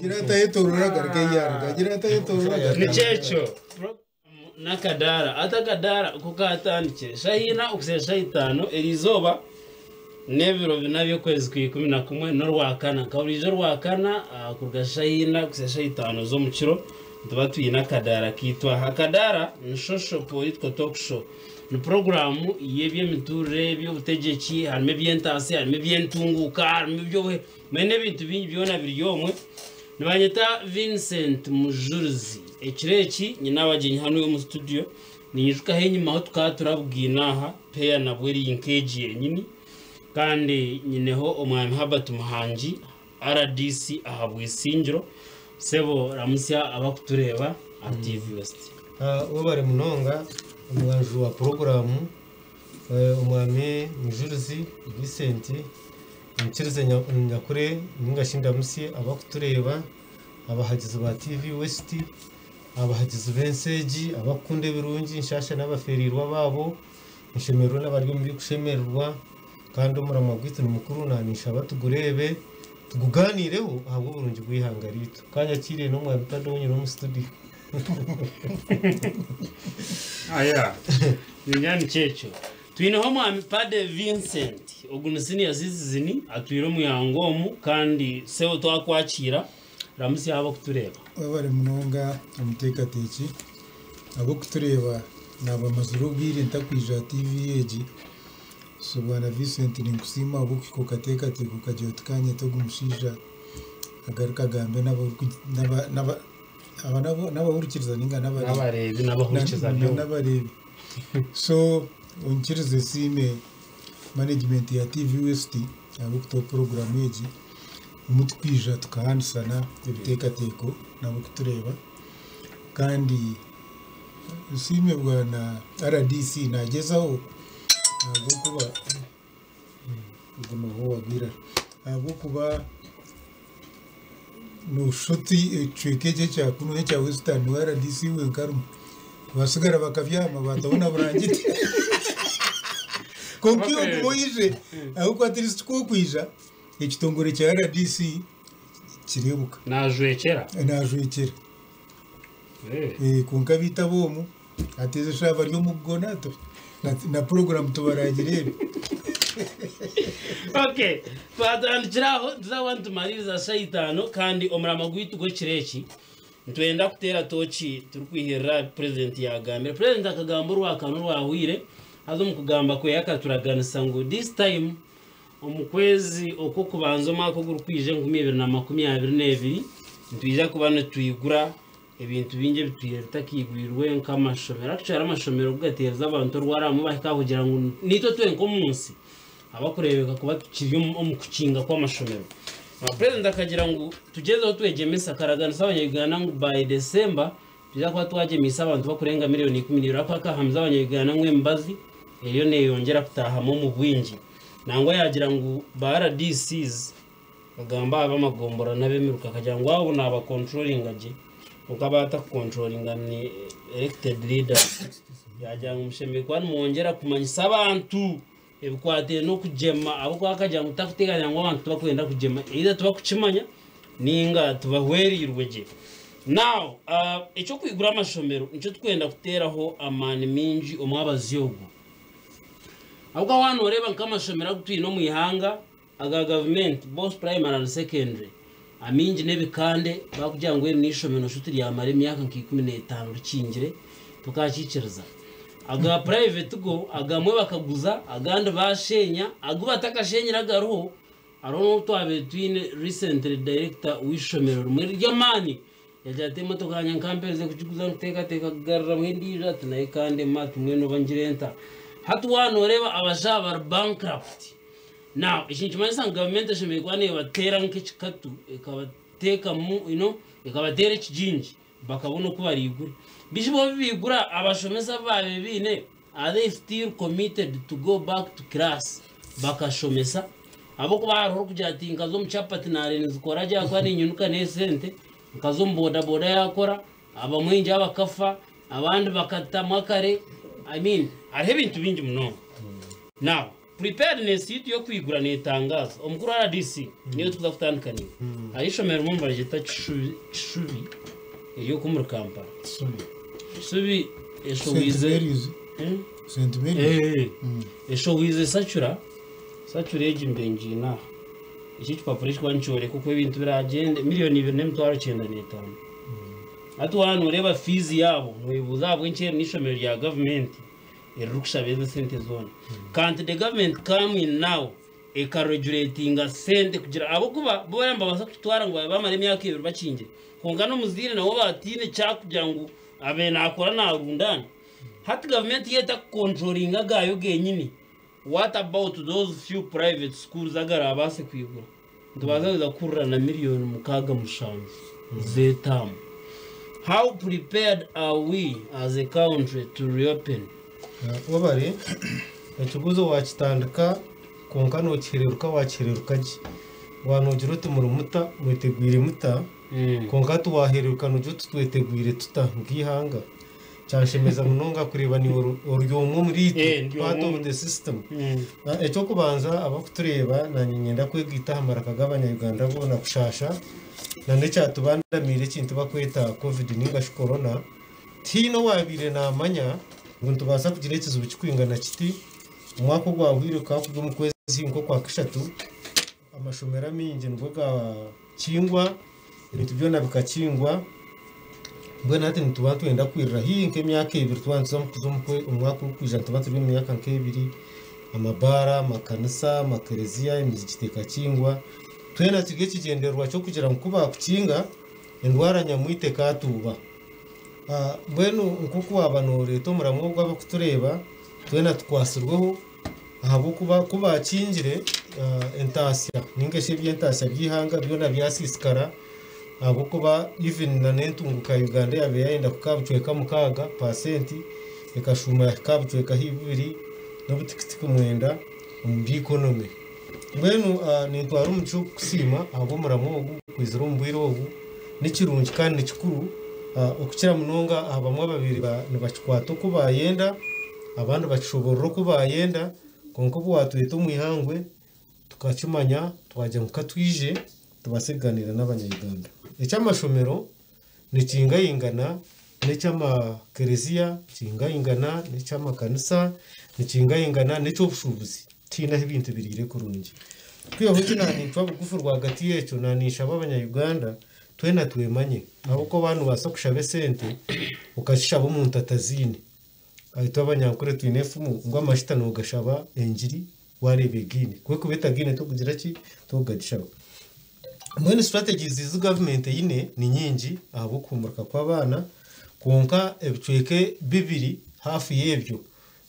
Agira atayetorora agaruka ei yaaruga. Agira atayetorora agaruka. Nikyo ekyo. N'akadaara. Hati akadaara ku kaatandikire, shaaha ina okuhitsya shaaha itaano eriizooba n'ebiro bina by'okwezi kwa 11 n'Orwakana. Nka buriijo Orwakana kuruga shaaha ina kuhitsya shaaha itaano z'omu kiro nituba twine akadaara kaitu aha. Akadaara ni Social Political Talk Show. Ni puroguraamu y'eby'emiturire, eby'obutegyeki, harimu eby'entaasya, harimu eby'entunguuka, harimu eby'obuhe mbwenu ebintu bingi byona biri omwe. Nibanyeta Vincent Mujurizi. Ekiro eki nyine abagyenyi hanu omu studio. Ninyijukaho enyima ahu tukaba turabugaine aha, peya nabwo eri nk'egi yenyini. Kandi nyineho Omwami Herbert Muhangi, rdc aha Bwisingiro. Sebo ramutsya abakutureeba aha TV West. Webare munonga omwanju wa puroguraamu Omwami Mujurizi Vincent. Nyikirize nyakure ninga shi ndamutsye abakutureeba, abahagizi ba TV West, abahagizi b'ensi egi, abakukunda ebirungi nshasha n'abafeereirwe abaabo, nshemererwe n'abari omu by'okushemererwa kandi omuramwa gwaitu ni mukuru naninshaba tugureebe tuguganiireho ahabw'oburungi bw'eihanga ryaitu. Kanyakiire n'omwami Tadeo onyine omu studio. Aya, ningira nikyo ekyo. Twineho Omwami Pade Vincent, ogu ni senior citizen atwire omu ihanga omu kandi sebo twakwakiira, ramutsya abakutureeba. Webare munonga omuteekateeki. Ab'okutureeba naaba mazire obwire ntakwija aha TV egi. So bwana Vincent ninkusiima ahabw'okuhika okateekateeka okagira oti kanyete ogu mushaija agaruke agambe n'abahurikiriza ninga n'abareebi n'abahurikiza byona. N'abareebi. So onkirize nsiime management ya TV West ahabw'okutuha puroguraamu egi omu tukwija tukahanisana ebiteekateeko n'abokutureeba kandi nsiime bwana RDC nagyezaho ahabw'okuba ogu noha owagwa eiraro ahabw'okuba noshusha oti ekicweka eki ekya kunu ekya Western niwe RDC wenka arimu basigara bakabyama bataho na burangiti kwonka iwe ogume oije ahabw'okuba at least ku okwija ekitongore kya RDC kireebuka. Najwekyera. Najwekyera. Kwonka beitu ab'omu hati ezi eshaaha bari omu kugona na puroguraamu tubaragireebe. Okay, twatandikira aho nituza kuba nitumariiriza shaaha itaano kandi omurama gwaitu gw'ekiro eki nitwenda kuteera tooki turikwihirira aha bi purezidenti yaagambire. Purezidenti akagamba orwakana orwahweire haza omu kugamba kwe akaturaganisa ngu this time Omu kwezi okw'okubanza omwaka ogurikwija 2022, nitwija kuba nitwigura ebintu bingi ebitwire bitakaigwirwe nk'amashomero. Actually amashomero ku gateerize abantu orwara abamwe bahika aha kugira ngu naitwe twenka omu nsi ahakureebeka kuba tukiri omu kukinga kw'amashomero. Purezidenti akagira ngu tugyezeho twegyemese, akaraganisa abanya-Uganda ngu by December nitwija kuba twagyemeise abantu bakurenga miriyoni 12 ahakuba akahamiza abanya-Uganda ngu emibazi eriyo neeyongyera kutaahamu omu bwingi. Nangwa yaagira ngu ba RDCs bagamba aha b'amagomborora n'ab'emiruka akagira ngu abo naabakonturoringa gye kwonka abu atakukonturoringa ni elected leaders. Yaagira ngu mushemereire kuba nimwongyera kumanyisa abantu ebikwataine n'okugyema ahabw'okuba akagira ngu takuteekateeka ngu abantu tibakwenda kugyema either tibakukimanya ninga tibahwereirwe gye. Now, eky'okwigura amashomero nikyo tukwenda kuteeraho amaani maingi omwabazyo ogu. Ahabw'okuba waaba nooreeba nk'amashomero agu twine omu ihanga aga gavumenti both primary and secondary amaingi n'ebikande baakugira ngu eri n'eishomero noshusha oti ryamara emyaka nka 15 rikingire tokakiikiriza. Aga private go agamwe bakaguza agandi baashenya agu batakashenyire agariho hariho n'obu twabaire twine recently director w'eishomero rimwe ry'amaani yagira ati emotoka yangye nkamperize kugiguza nkuteekateeka kugaruramu endiijo ati nayo ekandema ati mbwenu oba ngire nta. Hati waaba nooreeba abashaho bari bankrupt. Now eki nikimanyisa ngu gavumenti eshemereire kuba neebateera nk'ekikatu ekabateekamu you know, ekabateera ekigingi bakabona oku baraigure. Bishi bo obu baigura abashomesa abu baabaire baine are they still committed to go back to class bakashomesa? Ahabw'okuba hariho orikugira ati nkaza omu chapati naareeba nizikora gye ahakuba ninyinuka n'esente, nkaza omu bodaboda yaakora, abamwe ingye bakafa, abandi bakatamwa kare, I mean hariho ebintu bingi munonga. Now. Preparedness yitu y'okwigura netangaza. Omukuru wa RDC niyo tukuza kutandika niwe. Hariho ishomero rimwe nibaryeta Kishubi Kishubi ery'oku omuri Kampala. Kishubi. Kishubi St eshohwize Mary's. Eh? St Mary's. Eh. Eshohwize sacura sacura egi mbe ngiine aha. Eki ekipapura ekikuba nikyoreka oku ebintu biragyende 2,905,000. Hati waaba nooreeba fiizi yaabo nooyebuuza ahabw'enki eri n'eishomero rya gavumenti eririkushaba ezo sente zoona. Can't the government come in now ekaregulatinga sente kugira ahabw'okuba bo bariya nibabaasa kukitwara ngu bamara emyaka ebiri bakingire kwonka n'omuzaire nawe oba ataine kyakugira ngu abe naakora naarundaana. Hati gavumenti yo etakukontrolinga agaayo genyini, what about those few private schools agaraabaase kwigura? Nitubaasa kuza kuhurira na 67,000,000 z'etaamu. How prepared are we as a country to reopen? Webare, ekibuuzo waakitandika kwonka nookihereruka waakihereruka gye. Waaba noogira oti muri muta, mwetegwire muta, kwonka tiwaahereruka noogira oti twetegwire tuta nk'eihanga. Kyanshemeza munonga kureeba niiwe ori omwe omuriitwe, Eh, ndi part omwe. of the system. Eky'okubanza abarikutureeba naanye niinyenda kwegaita aha maraka g'abanya-Uganda boona kushaasha na n'ekyatubandamiire ekintu barikweta Covid nainga shi Corona. Tihaine owaabaire naamanya ngu nitubaasa kugira ekizibu kirikwingana kiti. Omwaka ogwahweire kukaba kuri omu kwezi nk'okwa kashatu, amashomero amaingi nibwo gaakingwa, ebintu byona bikakingwa. Mbwenu hati nituba nitwenda kwirira haihi nk'emyaka ebiri twaba nituza kuza omu mwaka ogurikwija nituba turi omu myaka nk'ebiri. Amabaara, amakanisa, amakereziya, emizigiti ekakingwa. Twena turi ekigyendererwa ky'okugira ngu ku baakukinga, endwara nyamwita ekaatuuba. Mbwenu nk'oku waaba nooreeta omuramwa ogu abarikutureeba, twena tukwatsirweho ahabw'okuba ku baakingire entaasya nainga shi eby'entaasya by'eihanga byona byasiisikara ahabw'okuba even na n'entunguka ya Uganda yaabaire yaayenda kuka bucweka mukaaga paasenti ekashuuma yahika aha bucweka haihi bubiri n'obutikitiki mwenda omu by'economy. Mbwenu nintwara omugisha ogu kukusiima ahabw'omuramwa ogu kwizira omu bwire obu. Ni kirungi kandi ni kikuru okukira munonga aha bamwe ababaire nibakikwata oku baayenda, abandi bakishoboorora oku baayenda, kwonka obu waatweta omu ihangwe tukakimanya twagira ngu ka twije tubaase kugaaniira n'abanya-Uganda. Eky'amashomero nikingayingana n'eky'amakereziya, nikingayingana n'eky'amakanisa, nikingayingana n'eky'obushuubuzi. Tihaine ahu ebintu biriire kurungi. Kwihaho eki naanincwa bugufu rwagati y'ekyo, naaninshaba abanya-Uganda twena twemanye ahabw'okuba waaba noobaasa kushaba esente okazishaba omuntu ataziine. Itwe abanyankore twine enfumu ngu amashita noogashaba engiri waareeba egaine. Ku erikuba etagaine tokugira ki? Tokugagishaba. Mbwenu strategies ezi gavumenti eine ni nyingi ahabw'okuhumurika kw'abaana kwonka ebicweka bibiri haafu y'ebyo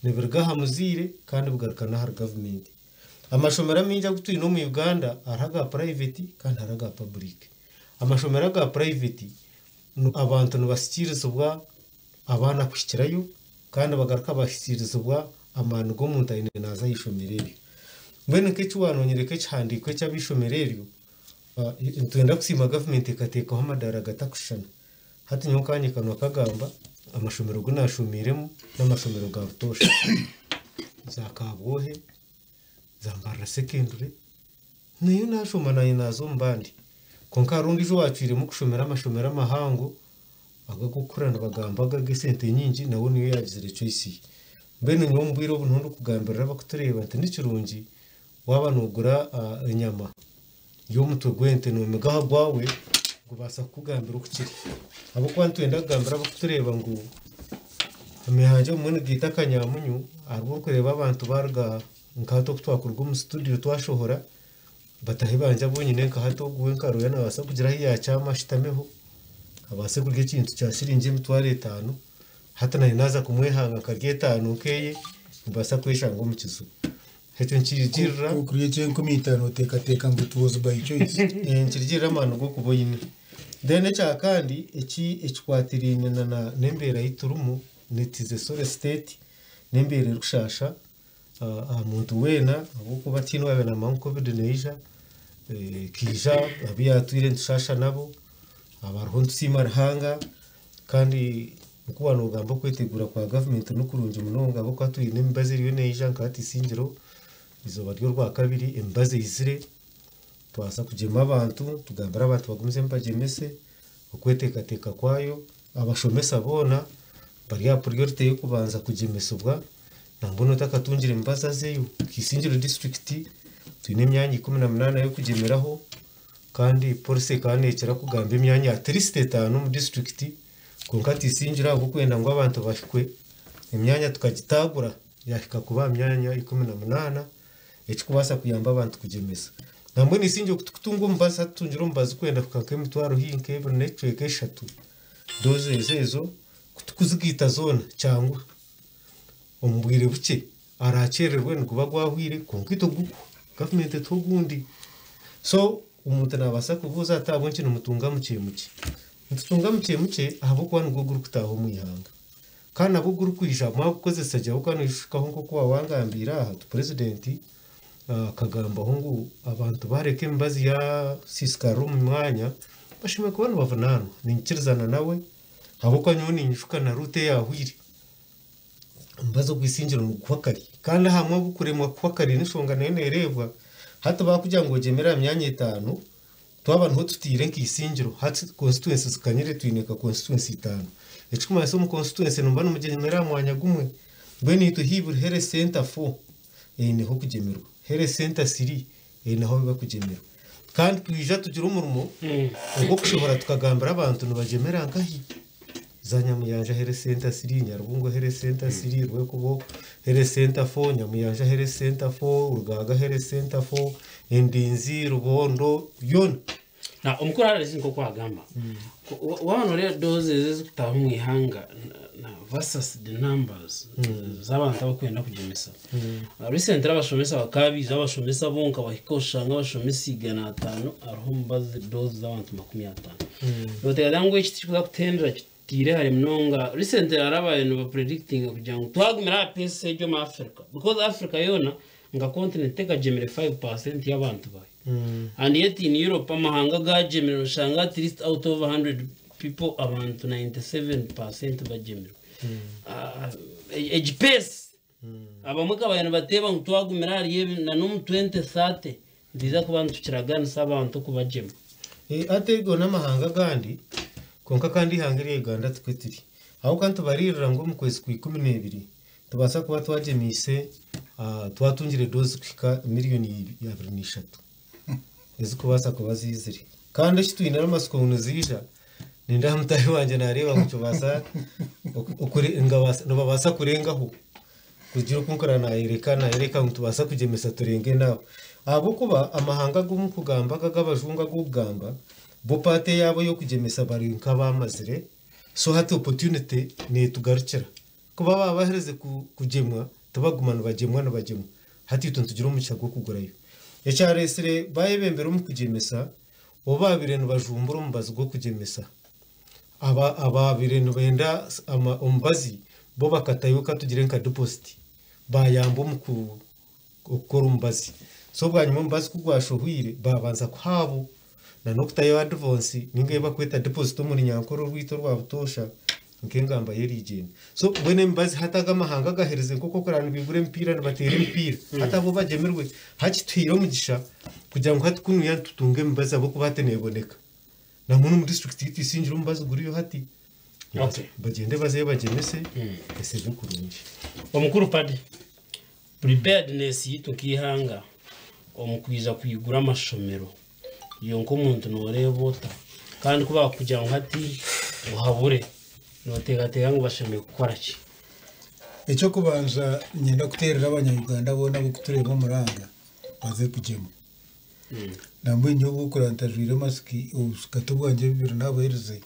nibiruga aha muzaire kandi bigaruka n'ahari gavumenti. Amashomero amaingi agu twine omu Uganda hariho aga purayiveti kandi hariho aga paburiki. Amashomero aga purayiveti abantu nibasikiirizibwa abaana kuhikirayo kandi bagaruka basikiirizibwa amaani g'omuntu aine naaza aha ishomero eryo. Mbwenu nk'eki waanoonyereka ekihandiiko eky'ab'eishomero eryo, nitwenda kusiima gavumenti ekateekaho amadaara gatakushushana. Hati nyowe nkanye kanwa kagamba, amashomero agu naashomiiremu n'amashomero ga butoosha. Za Kabwohe, za Mbarara Secondary, nayo naashoma naanye naaza omu bandi. Kwonka hariho ondiijo owaacwiremu kushomera amashomero amahango agu ag'okukura nibagamba ago ag'esente nyingi nawe niyo yaagizire choice ye. Mbwenu nyowe omu bwire obu niho ndikugambirira abarikutureeba nti ni kirungi waaba noogura enyama y'omutwe gw'ente noomiga aha gwawe gubaasa kukugambira oku kiri. Ahabw'okuba nitwenda kugambira abarikutureeba ngu amihangye obumwe nigaita akanyamunyu hariho orikureeba abantu baaruga nka hati oku twakuruga omu situdiyo twashohora batahe bangye abonyine nka hati ogu wenka aroya naabaasa kugira ahu yaakyama ashutameho abaase kurya ekintu kya shiringi 50,000 hati naanye naaza kumwehanga nkarya etaano nk'eye nimbaasa kweshanga omu kizibu. Ekyo nikirugirira Ku okurya eky'enkumi itaano oteekateeka ngu it was by choice. Nikirugirira amaani g'okuba oine. Then ekya kandi eki ekikwatiraine na na n'embeera ei turimu it is a sorry state n'embeera erikushaasha aha muntu weena ahabw'okuba tihaine owaabaire naamanya ngu covid neija ekaija abu yaatwire nitushaasha nabo abariho nitusiima Ruhanga kandi nk'oku waaba noogamba okwetegura kwa gavumenti ni kurungi munonga ahabw'okuba twine emibazi eriyo neija nka hati Isingiro Eizooba ry'orwakabiri emibazi eizire, twaza kugyema abantu, tugambire abantu bagumizemu bagyemese, okweteekateeka kwayo, abashomesa boona bari aha priority y'okubanza kugyemesibwa, nambwenu otakatungire mibazi azeyo. Kisingiro disiturikiti twine emyanya 18 y'okugyemeraho kandi policy ekaba neekira kugamba emyanya at least etaano omu disiturikiti, kwonka tisingiro ahabw'okwenda ngu abantu bahikwe, emyanya tukagitaagura yahika kuba aha myanya 18 ekirikubaasa kuyamba abantu kugyemesa. Nambwenu isingye ku turikutunga omubazi hati tutungire omubazi kwenda kuhika nk'emitwaro haihi nk'ebiri n'ekicweka eshatu, doses ezo ku turikuzigaita zoona kyanguha omu bwire bukye araakyererwe niguba gwahwire kwonka itwe gukuha gavumenti etuhe ogundi. So omuntu naabaasa kubuuza ati ahabw'enki nimutunga mukye mukye? Nitutunga mukye mukye ahabw'okuba nigwo gurikutaaha omu ihanga. Kandi nabwo gurikwija mwagukozesa gye ahabw'okuba noishukaho nk'oku waawangambiire aha oti purezidenti akagambaho ngu abantu baareka emibazi yaasiisikarira omu mwanya bashemereire kuba nibavunaanwa. Ninyikirizana nawe ahabw'okuba nyowe niinyijuka na ruutu eyaahwire. Omubazi ogw'eisingiro niguhwa kare kandi ahamwe obukuremwa kuhwa kare n'enshonga nayo neereebwa. Hati baakugira ngu ogyemere aha myanya etaano, twaba niho tutaire nk'eisingiro hati constituency zikanyire twine nka constituency itaano. Ekirikumanyisa omu constituency nimuba nimugyemera aha mwanya gumwe. Mbwenu itwe haihi buri health centre four eine ah'okugyemerwa, health centre three eine ahu barikugyemerwa. Kandi twija tugira omurimo ogw'okushohora tukagambira abantu nibagyemera nkahi? Za Nyamuyanja Health Centre three, Nyarubungo Health Centre three, Rwekubo Health Centre four, Nyamuyanja Health Centre four, Rugaaga Health Centre four, Endinzi, Rubondo, byona. Na omukuru RDC nk'oku agamba, waaba nooreeba doses ezirikutaaha omu ihanga na versus the numbers z'abantu abarikwenda kugyemesa. Recently abashomesa bakaba baija abashomesa bonka bahika oshanga abashomesa 500 hariho omubazi dose z'abantu 50. Nooteekateeka ngu eki tikikuza kutendera kitiire hare munonga. Recently hariho ababaire nibapredictinga kugira ngu twagumira aha pace egyo omu Africa because Africa yoona nka continent tekagyemire 5% y'abantu baayo. And yet in Europe amahanga agagyemire noshanga at least out of 100 people abantu 97% bagyemirwe. Egi pace abamwe kabaire nibateeba ngu twagumira ahari ebi na n'omu 2030 nitwija kuba nitukiraganisa abantu okubagyema. Hati ago n'amahanga agandi kwonka kandi eihanga erya Uganda tikwo turi. Ahabw'okuba nitubariirira ngu omu kwezi kwa 12 nitubaasa kuba twagyemiise twatungire doozi kuhika miriyoni 23 ezirikubaasa kuba ziizire. Kandi eki twine amatsiko ngu niziija, nindeeba mutaahi wangye naareeba ngu kibaasa nibabaasa kurengaho kugira oku nkura nayoreka nayoreka ngu nitubaasa kugyemesa turenge n'aho. Ahabw'okuba amahanga agu murikugamba ago ag'abajungu ag'okugamba, bo paati eyaabo ey'okugyemesa bari nk'abaamazire, so hati opportunity neetugarukira. Ku baba baherize kugyemwa, tibaguma nibagyemwa nibagyemwa. Hati itwe nitugira omugisha gw'okugurayo. Ekyareetsire baayebembera omu kugyemesa, obu baabaire nibajumbura omubazi gw'okugyemesa, abaabaire nibenda omubazi bo bakatayo ka tugire nka deposit, baayamba omu kukora omubazi. So bwanyima omubazi ku gwashohwire, baabanza kuha abo n'okutayo advance ninga ei barikweta deposit omu runyankore orwaitu orwa butoosha nk'engamba y'erigyenda. So mbwenu emibazi hati aga amahanga agaherize nk'oku okuraba nibaigura emipiira nibateera emipiira, hati abo bagyemirwe. Hati kituhaire omugisha kugira ngu hati kunuya nitutunga emibazi ahabw'okuba hati neeboneka. Nambwenu omu disiturikiti yaitu Isingiro omubazi guriyo hati. Bagyende bazeyo bagyemese esebe kurungi. Omukuru Paddy, preparedness yaitu nk'eihanga omu kwija kwigura amashomero, iwe nk'omuntu nooreeba ota? Kandi ku baakugira ngu hati ohabure, nooteekateeka ngu bashemereire kukora ki? Eky'okubanza niinyenda kuteerera abanya-Uganda boona abarikutureeba omuranga baze kugyema. Nambwenu nyowe obu okuraba ntajwaire masiki obushukati bwangye bubiri naabuherize.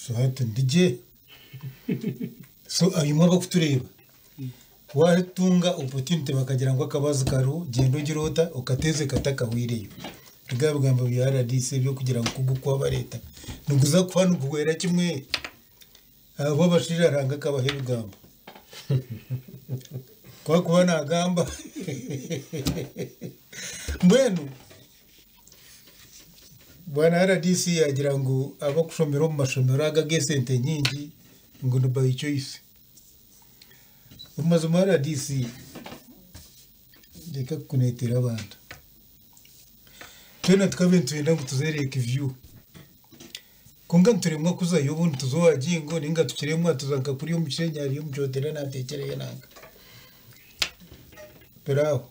So hati ndi gye. So imwe abarikutureeba, waatunga opportunity bakagira ngu akabazi kariho, gyenda ogire ota okateeze katakahwireyo. Biriya bigambo bya RDC eby'okugira ngu kugukuha bareeta, niguza kuha niguhwera kimwe. Abo abashaija Ruhanga akabaha ebigambo. Ku arikuba naagamba mbwenu bwana RDC yaagira ngu abarikushomera omu mashomero aga ag'esente nyingi ngu ni by choice. Omu mazima RDC Reka kukuneetera abantu. Twena tukabaire nitwenda ngu tuze Lake View. Kwonka nituremwa kuzayo obundi tuza owa Jingo nainga tukiremwa tuza nka kuriya omu Kishenyi hariyo omukyotera naateekyereyo nanka. Piraaho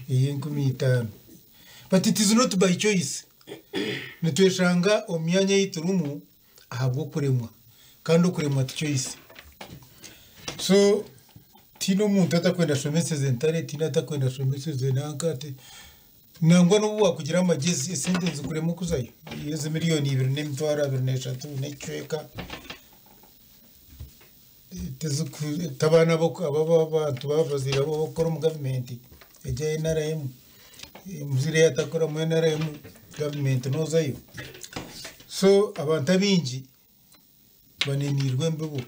ey'enkumi itaano. But it is not by choice. Nitweshanga omu myanya ei turimu ahabw'okuremwa kandi okuremwa ti choice. So tihaine omuntu atakwenda ashomeseze ntare, tihaine atakwenda ashomeseze nanka, nangwa n'obu waakugira amagezi esente nizikurema okuzayo. Ezi 2,023,000 n'ekicweka ti abaana abantu babazaire abo abakukora omu gavumenti egya NRM, omuzaire yaaba atakukora mu NRM gavumenti noozayo. So abantu abaingi baneniirwe embibo.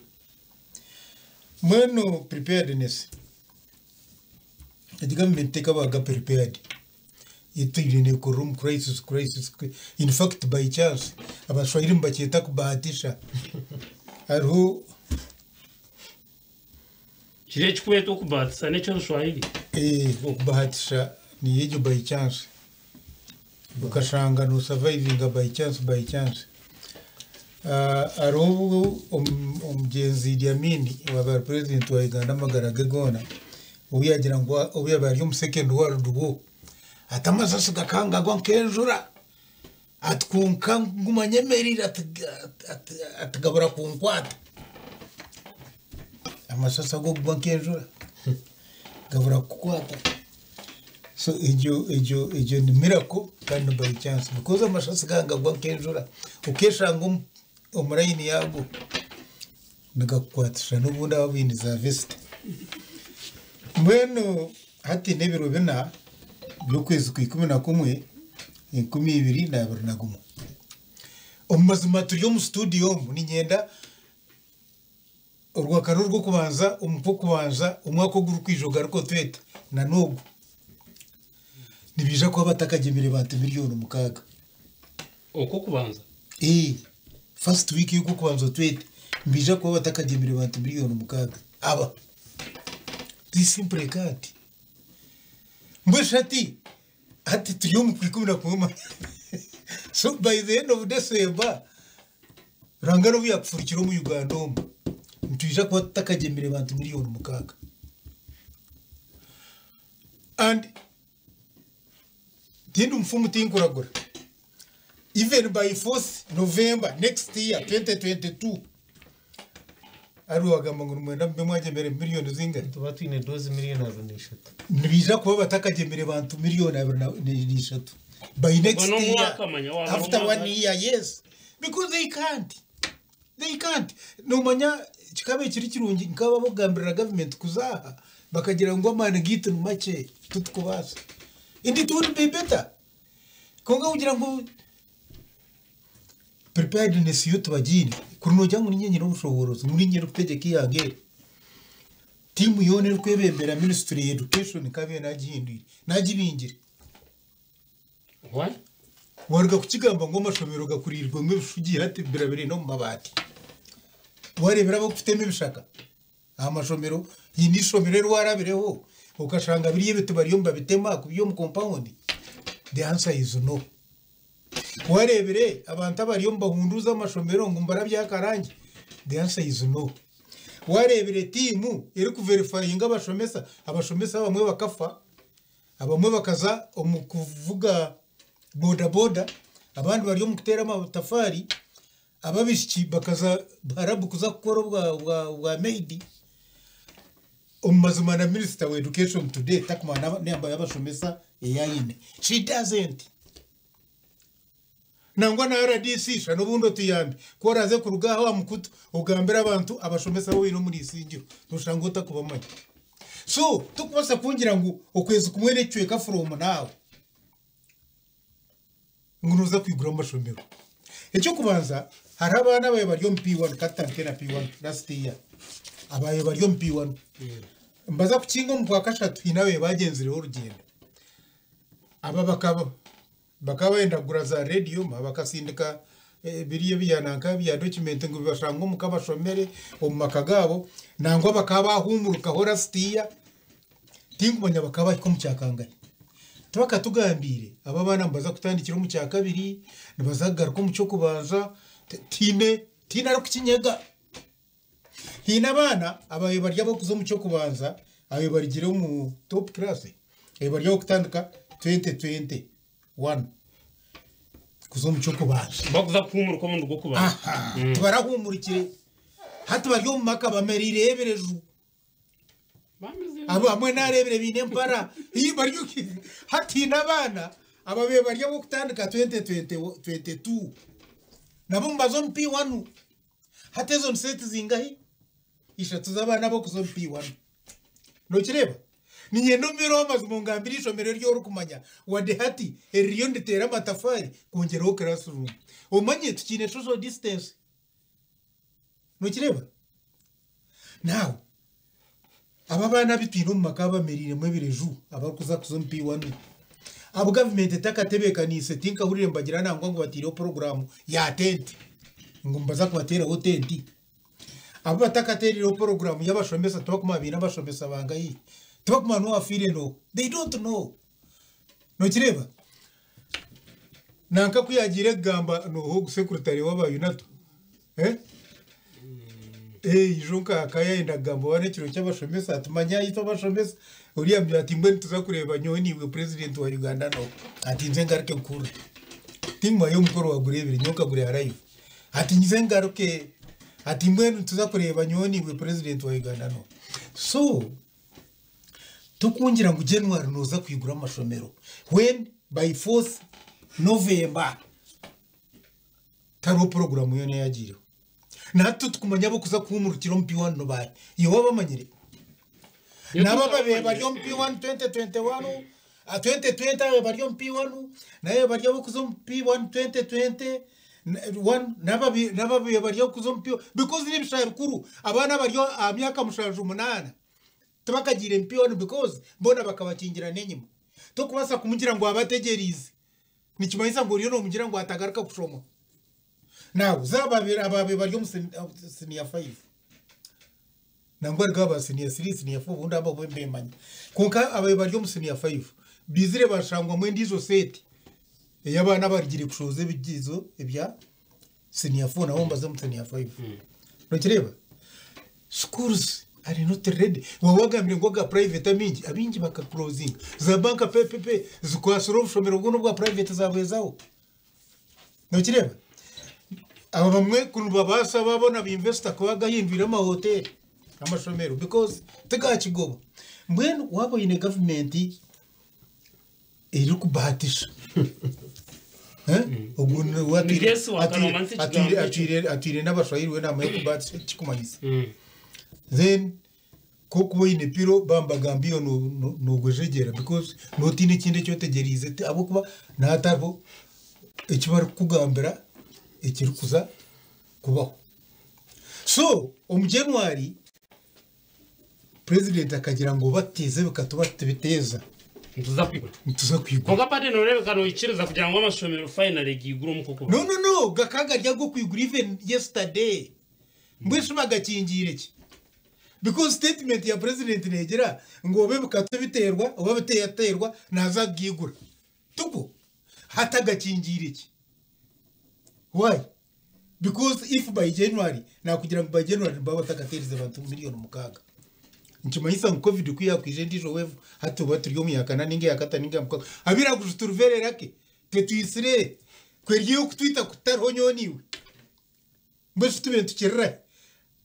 Mbwenu preparedness, egi gavumenti tekabaga prepared. Etwire neekorera omu crisis, crisis, in fact by chance Abashwahili nibakyeta kubahatisha. Hariho Kiri ekikwetwa okubahatisa n'eky'Orushwahili? Okubahatisha niyo egyo by chance. Okashanga noosurvivinga by chance, by chance. Hariho obu omugyenzi Idi Amin owabaire ari president wa Uganda amagara ge goona, obu yaagira ngu obu yaabaire ari omu Second World War, ati amasasi gakangagwa nk'enjura, ati kwonka nguma nyemereire ati gabura kunkwata. Amasasi ago kugwa nk'enjura gabura kukukwata. So egyo ni miracle kandi ni by chance because amasasi gangagwa nk'enjura okeshanga omu line yaago nigakukwatisha n'obundi aba baine za vest. Mbwenu hati n'ebiro 4 by'okwezi kwa 11 2021. Omu mazima turi omu studio omu niinyenda orwakana orw'okubanza omu kw'okubanza omwaka ogurikwija ogaruke otwete na n'ogu. Nibaija kuba batakagyemire bantu 6 million. Okw'okubanza? First week y'okw'okubanza otwete nibaija kuba batakagyemire bantu 6 million. Aba. They simply can't. Mbwenu hati turi omu kwa 11. So by the end of December, Ruhanga n'obu yaakufurukira omu Uganda omu, nitwija kuba tutakagyemire bantu 6 million. And tindi mufumu tinkuragura. Even by 4th November next year 2022 ari wagamba ngu nimwenda mube mwagyemere miliyoni zingana? Tuba twine dozi 23 million. Nibaija kuba batakagyemire bantu 23 million by next Ubwo year. n'umwaka manya, wamara After umwaka. one year, yes, because they can't, they can't. Nomanya kikaba ekiri kirungi nkaba bogambirira gavumenti kuzaha bakagira ngu amaani gaitu ni makye tutukubaasa and it would be better, konka kugira ngu preparedness yo tubagiine kuri nogira ngu ninye nyine obushoborozi ngu ninye ndikutegyeka eihanga eri, tiimu yoona erikwebembera ministry ya education nkabe nagihindwire nagibingire. Why? Waruga kukigamba ngu amashomero gakurirwemu ebishugi hati birabire n'omu mabaati, warebera abakufitemu ebishaka aha mashomero hiine ishomero eri warabireho okashanga biriyo ebiti bariyo nibabitema kubyo omu compound? The answer is no. Warebire abantu abariyo nibahunduza amashomero ngu mbarabya akarangi? The answer is no. Warebire tiimu erikuverifyinga abashomesa? Abashomesa abamwe bakafa, abamwe bakaza omu kuvuga boda boda, abandi bari omu kuteera amatafari, ababishiki bakaza barabu kuza kukora obwa maid. Omu mazima na minister wa education today takumanya namba y'abashomesa eyayine. She doesn't. Nangwa na RDC sha n'obundi otuyambe ku oraze kuruga aho mukutu ogambire abantu abashomesa bo oine omuri isingiro noshanga otakubamanya. So tokubaasa kungira ngu okwezi kumwe n'ekicweka from now ngu noza kwigura amashomero. Ekyokubanza, hariho abaana abaye bari omu P1 katandike na P1 last year, abaye bari omu P1 mbaza kukinga omu kwa kashatu hiine abaye bagyenzireho orugendo. Aba bakaba benda kugura za rediyo bakasindika biriya byananka bya document ngu bibashanga omuka bashomere omu maka gaabo, nangwa bakaba bahumurukaho last year. Tinkumanya bakaba bahika omu kyakangahi. Tibakatugambiire aba abaana nibaza kutandikira omu kyakabiri, nibaza kugaruka omu ky'okubanza, tihaine tihaine arikukinyega. Haine abaana ababaire bari ab'okuza omu ky'okubanza ababaire barugire omu top class, ababaire bari ab'okutandika 2021 kuza omu ky'okubanza. Bakuza kuhuumurika omurundi gw'okubanza. Aha, tibarahuumurikire. Hati bari omu maka bamereireyo ebireju. Abo hamwe nareebire baine empara. Ii bari hati haine abaana ababaire bari ab'okutandika 2022 nabo nibaza omu P1. Hati ezo ni seti zingahi? Ishatu z'abaana ab'okuza omu P1. Nokireeba? Niinyenda ombeere ow'amazima ongambire eishomero eri orikumanya wadde hati eririyo niriteera amatafaari kwongyeraho classroom. Omanye tukiine social distance. Nokireeba? Now, aba abaana abu twine omu maka abamereiremu ebireju abarikuza kuza omu P1, abu gavumenti etakatebeekaniise tinkahurire nibagira nangwa ngu bataireho puroguraamu ya tenti, ngu nibaza kubateeraho tenti. Abu batakateerireho puroguraamu y'abashomesa tibakumanya baine abashomesa bangahi, tibakumanya n'owafiire n'oha, they don't know. Nokireeba? Nanka ku yaagiire kugamba n'oha ogu sekuritare w'aba UNATU, eh? Ijo nka yayenda kugamba oba n'ekiro ky'abashomesa ati manya itwe abashomesa oriya amugira ati mbwenu tuza kureeba nyowe niiwe president wa Uganda n'oha ati nze ngaruke nkuhurire tinkumanya omukoro wagureebire nyowe nkagureeba live ati nze ngaruke ati mbwenu tuza kureeba nyowe niiwe president wa Uganda n'oha so tokungira ngu January nooza kwigura amashomero when by force November tariho puroguramu yoona eyagiireho. Na hati titukumanya ab'okuza kuhuumurukira omu P1 ni baahi. Iwe wabamanyire? N'abo ababaire bari omu P1 2021, 2020 ababaire bari omu P1, n'ababaire bari ab'okuza omu P1 2021, n'ababaire bari ab'okuza omu P1 because n'ebishaayi bikuru. Abaana abari aha myaka mushanju munaana tibakagiire mu P1 because boona bakabakingira n'enyima. Tokubaasa kumugira ngu abategyereize. Nikimanyisa ngu oriyo noomugira ngu atagaruka kushoma. Now, zaaba abaabaire bari omu siniya faivu, nangwa hariho aba siniya siri, siniya fo obundi abo bo mbemanya. Kwonka abaabaire bari omu siniya faivu, baizire bashangwamu endiijo seeti ey'abaana abarugire kushohoza ebigyezo ebya siniya fo nabo nibaza omu siniya faivu. Nokireeba? Schools are not ready. Waaba wagambire ngu aga private amaingi, abaingi bakakurozinga. Za banka pepepe zikwatsire obushomero bwona obwa private zabwezaho. Nokireeba? Aba bamwe ku nibabaasa baabona ba investor kuba gahindwire amahoteeri amashomero because tigakigoba. Mbwenu waaba oine gavumenti erikubahatisha ogwo niwe Ni guess work, anomansi ekigambo ekyo. atwire n'abashwahili we naamanya okubahatisha eki kikumanyisa. Then ku orikuba oine piro baaba nibagamba iwe noogwejegyera because nooba otiine ekindi eki otegyereize ahabw'okuba nahatariho eki barikukugambira ekirikuza kubaho. So omu January president akagira ngu oba tuteeze ebika tuba tutibiteeza. Nituza kwigura. Nituza kwigura. Kwonka padi nooreebeka noikiriza kugira ngu amashomero finally gaigurwe omu kw'okubanza. No no no gakaba gari ag'okwigura even yesterday. Mbwenu shi bagakingiire ki? Because statement ya president neegira ngu oba ebikatu biteerwa oba biteeterwa naaza kugiigura. Tikwo? Hati agakingiire ki? Why? Because if by January, naakugira ngu by January nibaba batakateerize bantu 6,000,000. Nikimanyisa ngu covid ku yaakwija endiijo wave, hati oba turi omu yaakana nainga eyaakataano nainga eyaamukaaga, abiraguju turiverera ke, tetwitsire, ku eri ey'okutwita kutariho nyowe naiwe. Mbwenu shi tube nitukirira hi?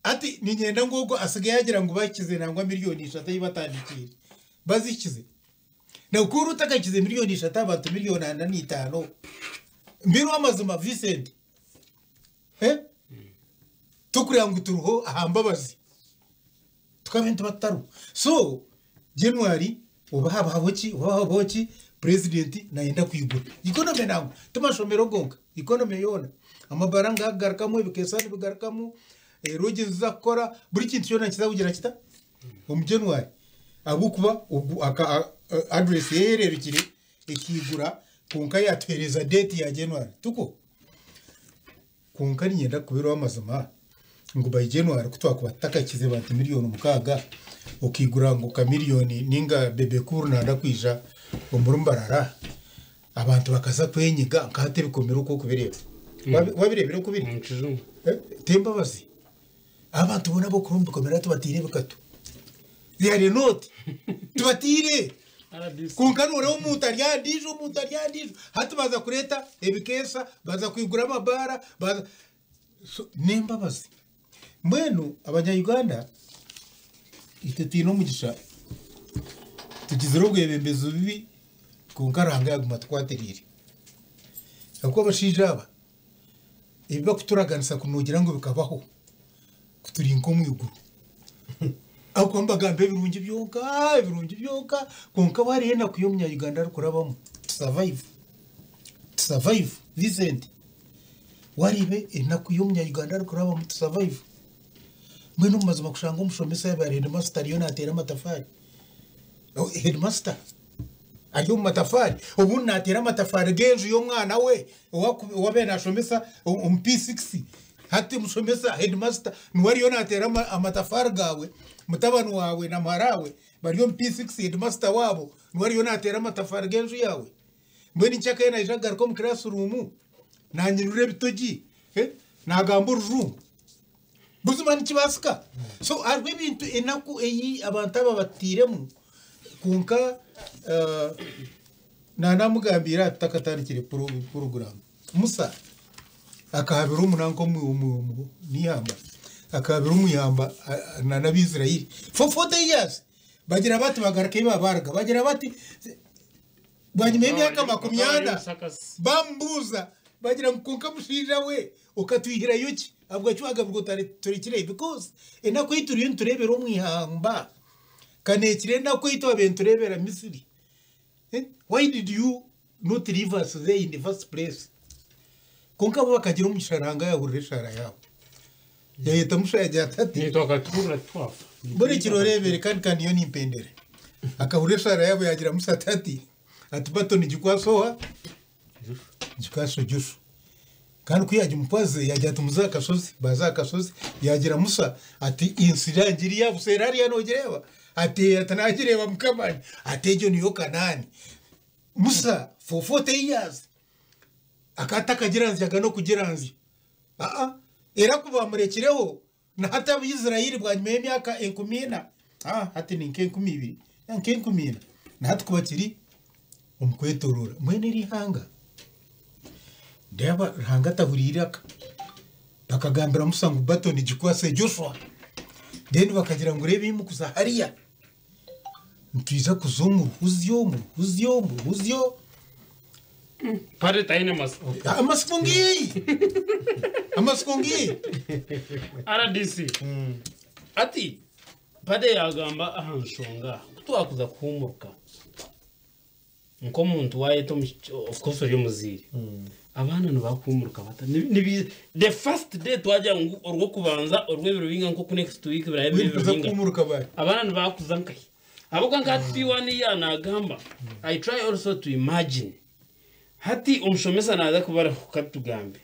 Hati niinyenda ngu ogwo asigaye yaagira ngu bahikize nangwa 3 million ei batandikiire. Bazihikize? Nawe ku ori otakahikize 3 million aha bantu 45 million, mbwenu amazima Vincent, eh? Tokureba ngu turiho aha mbabazi. Tukabe nituba tutariho. So, January oba habaho ki, oba habaho ki, president nayenda kwigura. Economy nangwa, ti mashomero gonka, economy yoona. Amabara ngakugarukamu, ebikeesa nibigarukamu, lodge niziza kukora, buri kintu kyona nikiza kugira kita? Omu January. Ahabw'okuba ogu address ye eyereerukire ekaigura kwonka yaatuheereza date ya January. Tikwo? Kwonka niinyenda kukubeera ow'amazima, Ngu by January ku twakuba tutakakize bantu 6 million, okigura ngu Chameleone ninga Bebe Cool nanda kwija omuri Mbarara, abantu bakaza kwenyiga nkahati ebikomere oku okubireeba. Wabireebire oku biri? Omu kijungu. Eh, tembabazi abantu boona abokuri omu bikomere tubatiire ebikatu, they are not tubatiire. RDC. Konka noreeba omuntu ari aha ndiijo, omuntu ari aha ndiijo, hati baza kureeta ebikeesa, baza kwigura amabaara, baza. So, n'embabazi. Mbwenu Abanya-Uganda, itwe twine omugisha, tugizire obwebembezi bubi, konka Ruhanga yaguma atukwatiriire, ahabw'okuba abashaija aba ebi bakuturaganisa kunogira ngu bikabaho, kuturi nk'omu iguru, ahabw'okuba nibagamba ebirungi byonka, ebirungi byonka. Konka hariho enaku y'omunya-Uganda arikurabamu to survive, to survive. Vincent, wareeba enaku y'omunya-Uganda arikurabamu to survive. Mbwenu omu mazima, kushanga omushomesa yaaba ari headmaster ariyo naateera amatafaari, headmaster ari omu matafaari, obundi naateera amatafaari g'enju y'omwana we owabaire nashomesa omu P6. Hati mushomesa headmaster niwe ariyo naateera amatafaari gaawe. Mutabani waawe na muhara we bari omu P6, headmaster waabo niwe ariyo naateera amatafaari g'enju yaawe. Mbwenu nkyakaye naija kugaruka omu classroom nanyinura ebitogi, nagamba Orujungu? Buzima nikibaasika? So hariho ebintu, enaku ei abantu aba batiiremu. Konka nanamugambiire aha tutakatandikire program, Musa akahabira omunanka n'ihamba, akahabira omu ihamba n'Abaisirairi for 40 years. Bagira bati bagaruka ei babaruga, bagira bati bwanyima y'emyaka 40 bamubuuza, bagira ngu, "Konka mushaija we, okatwihirayo ki? Ahabwaki wagabirwa turekire?" Because enaku ei turiyo nitureebera omu ihamba kaneekire enaku ei twabaire nitureebera Misiri. Eh, why did you not leave us there in the first place? Konka bo bakagira omugisha, Ruhanga yahurira eshaara yaabo, yayeta Musa, yagira ati, ati Nitwakaturura twafa. Buri kiro oreebere kandi niyo nimpendere. Akahurira eshaara yaabo, yagira Musa ati bato nigikwasa oha? Gikwasa Joshua. Kandi ku yagimukwaze, yagira ati, "Muze aha kasozi." Baza aha kasozi, yagira Musa ati, "Ensi rangiriya buseera hariya nogireeba?" Ati, "Nagireeba, mukama." Ati, "Egyo niyo Kanaani." Musa for 40 years akaba atakagiranzyaga n'okugiranzya. Aa, era ku bamurekireho na hati Abaisirairi bwanyima y'emyaka 4,000, hati ni nk'enku 2, nk'enkumi 4, na hati kuba kiri omu kwetorora. Mbwenu eri ihanga, ndeeba Ruhanga atahuriire aka bakagambira Musa ngu bato nigikwase Joshua. Then bakagira ngu, "Reeba, imukuza hariya, nitwija kuza omu ruhuzyo, omu ruhuzyo, omu ruhuzyo." Pare taine masiko. Amasiko ngiyi, amasiko ngiyi. RDC, ati pade yagamba aha nshonga kutwakuza kuhumuruka nk'omuntu wayeta, of course ori omuziire, abaana nibakuhumuruka bata? The first day twagira ngu orw'okubanza orw'ebiro binga, nkoku next week birabe biri ebiro kuza binga. Kuhumuruka bari Abaana nibakuza nkahi? Ahabwokuba nka P1 ya nagamba, I try also to imagine hati omushomesa naza kuba ariho, tugambe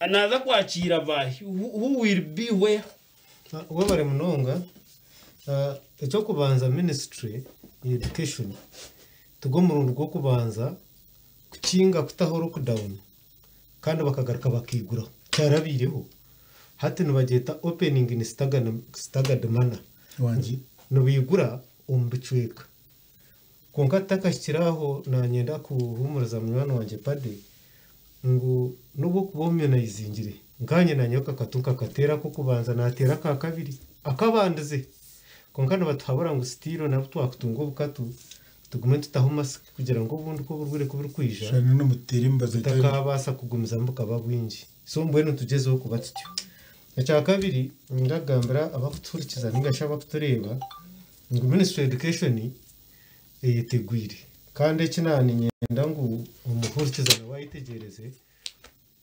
naza kwakiira bahi, who will be where? Webare munonga. Ekyokubanza, ministry education tigwo omurundi gw'okubanza kukinga kutaho lockdown kandi bakagaruka bakiguraho. Kyarabiireho. Hati nibagyeta opening in staggered manner. Wangi. Nibigura omu bicweka. Kwonka tutakahikire aho, nanyenda kuhumuriza munywani wangye Pade ngu nubwo kuba omyonayizingire, nkanye nanyowe kakatu nkakateera ak'okubanza, nateera aka kabiri akabandize, kwonka nibatuhabura ngu still nabo twakutunga obukatu tugume tutaho masiki kugira ngu obundi ko oburwaire kuburikwija shana nomuteera emibazi etari tutakabaasa kugumizamu bukaba bwingi. So mbwenu tugyezeho kuba tutyo. Ekya kabiri, ndagambira abakutuhurikiza ningashi abakutureeba ngu ministry education eyetegwire. Kandi eki naninyenda ngu omuhurikiza nawe ayetegyereze,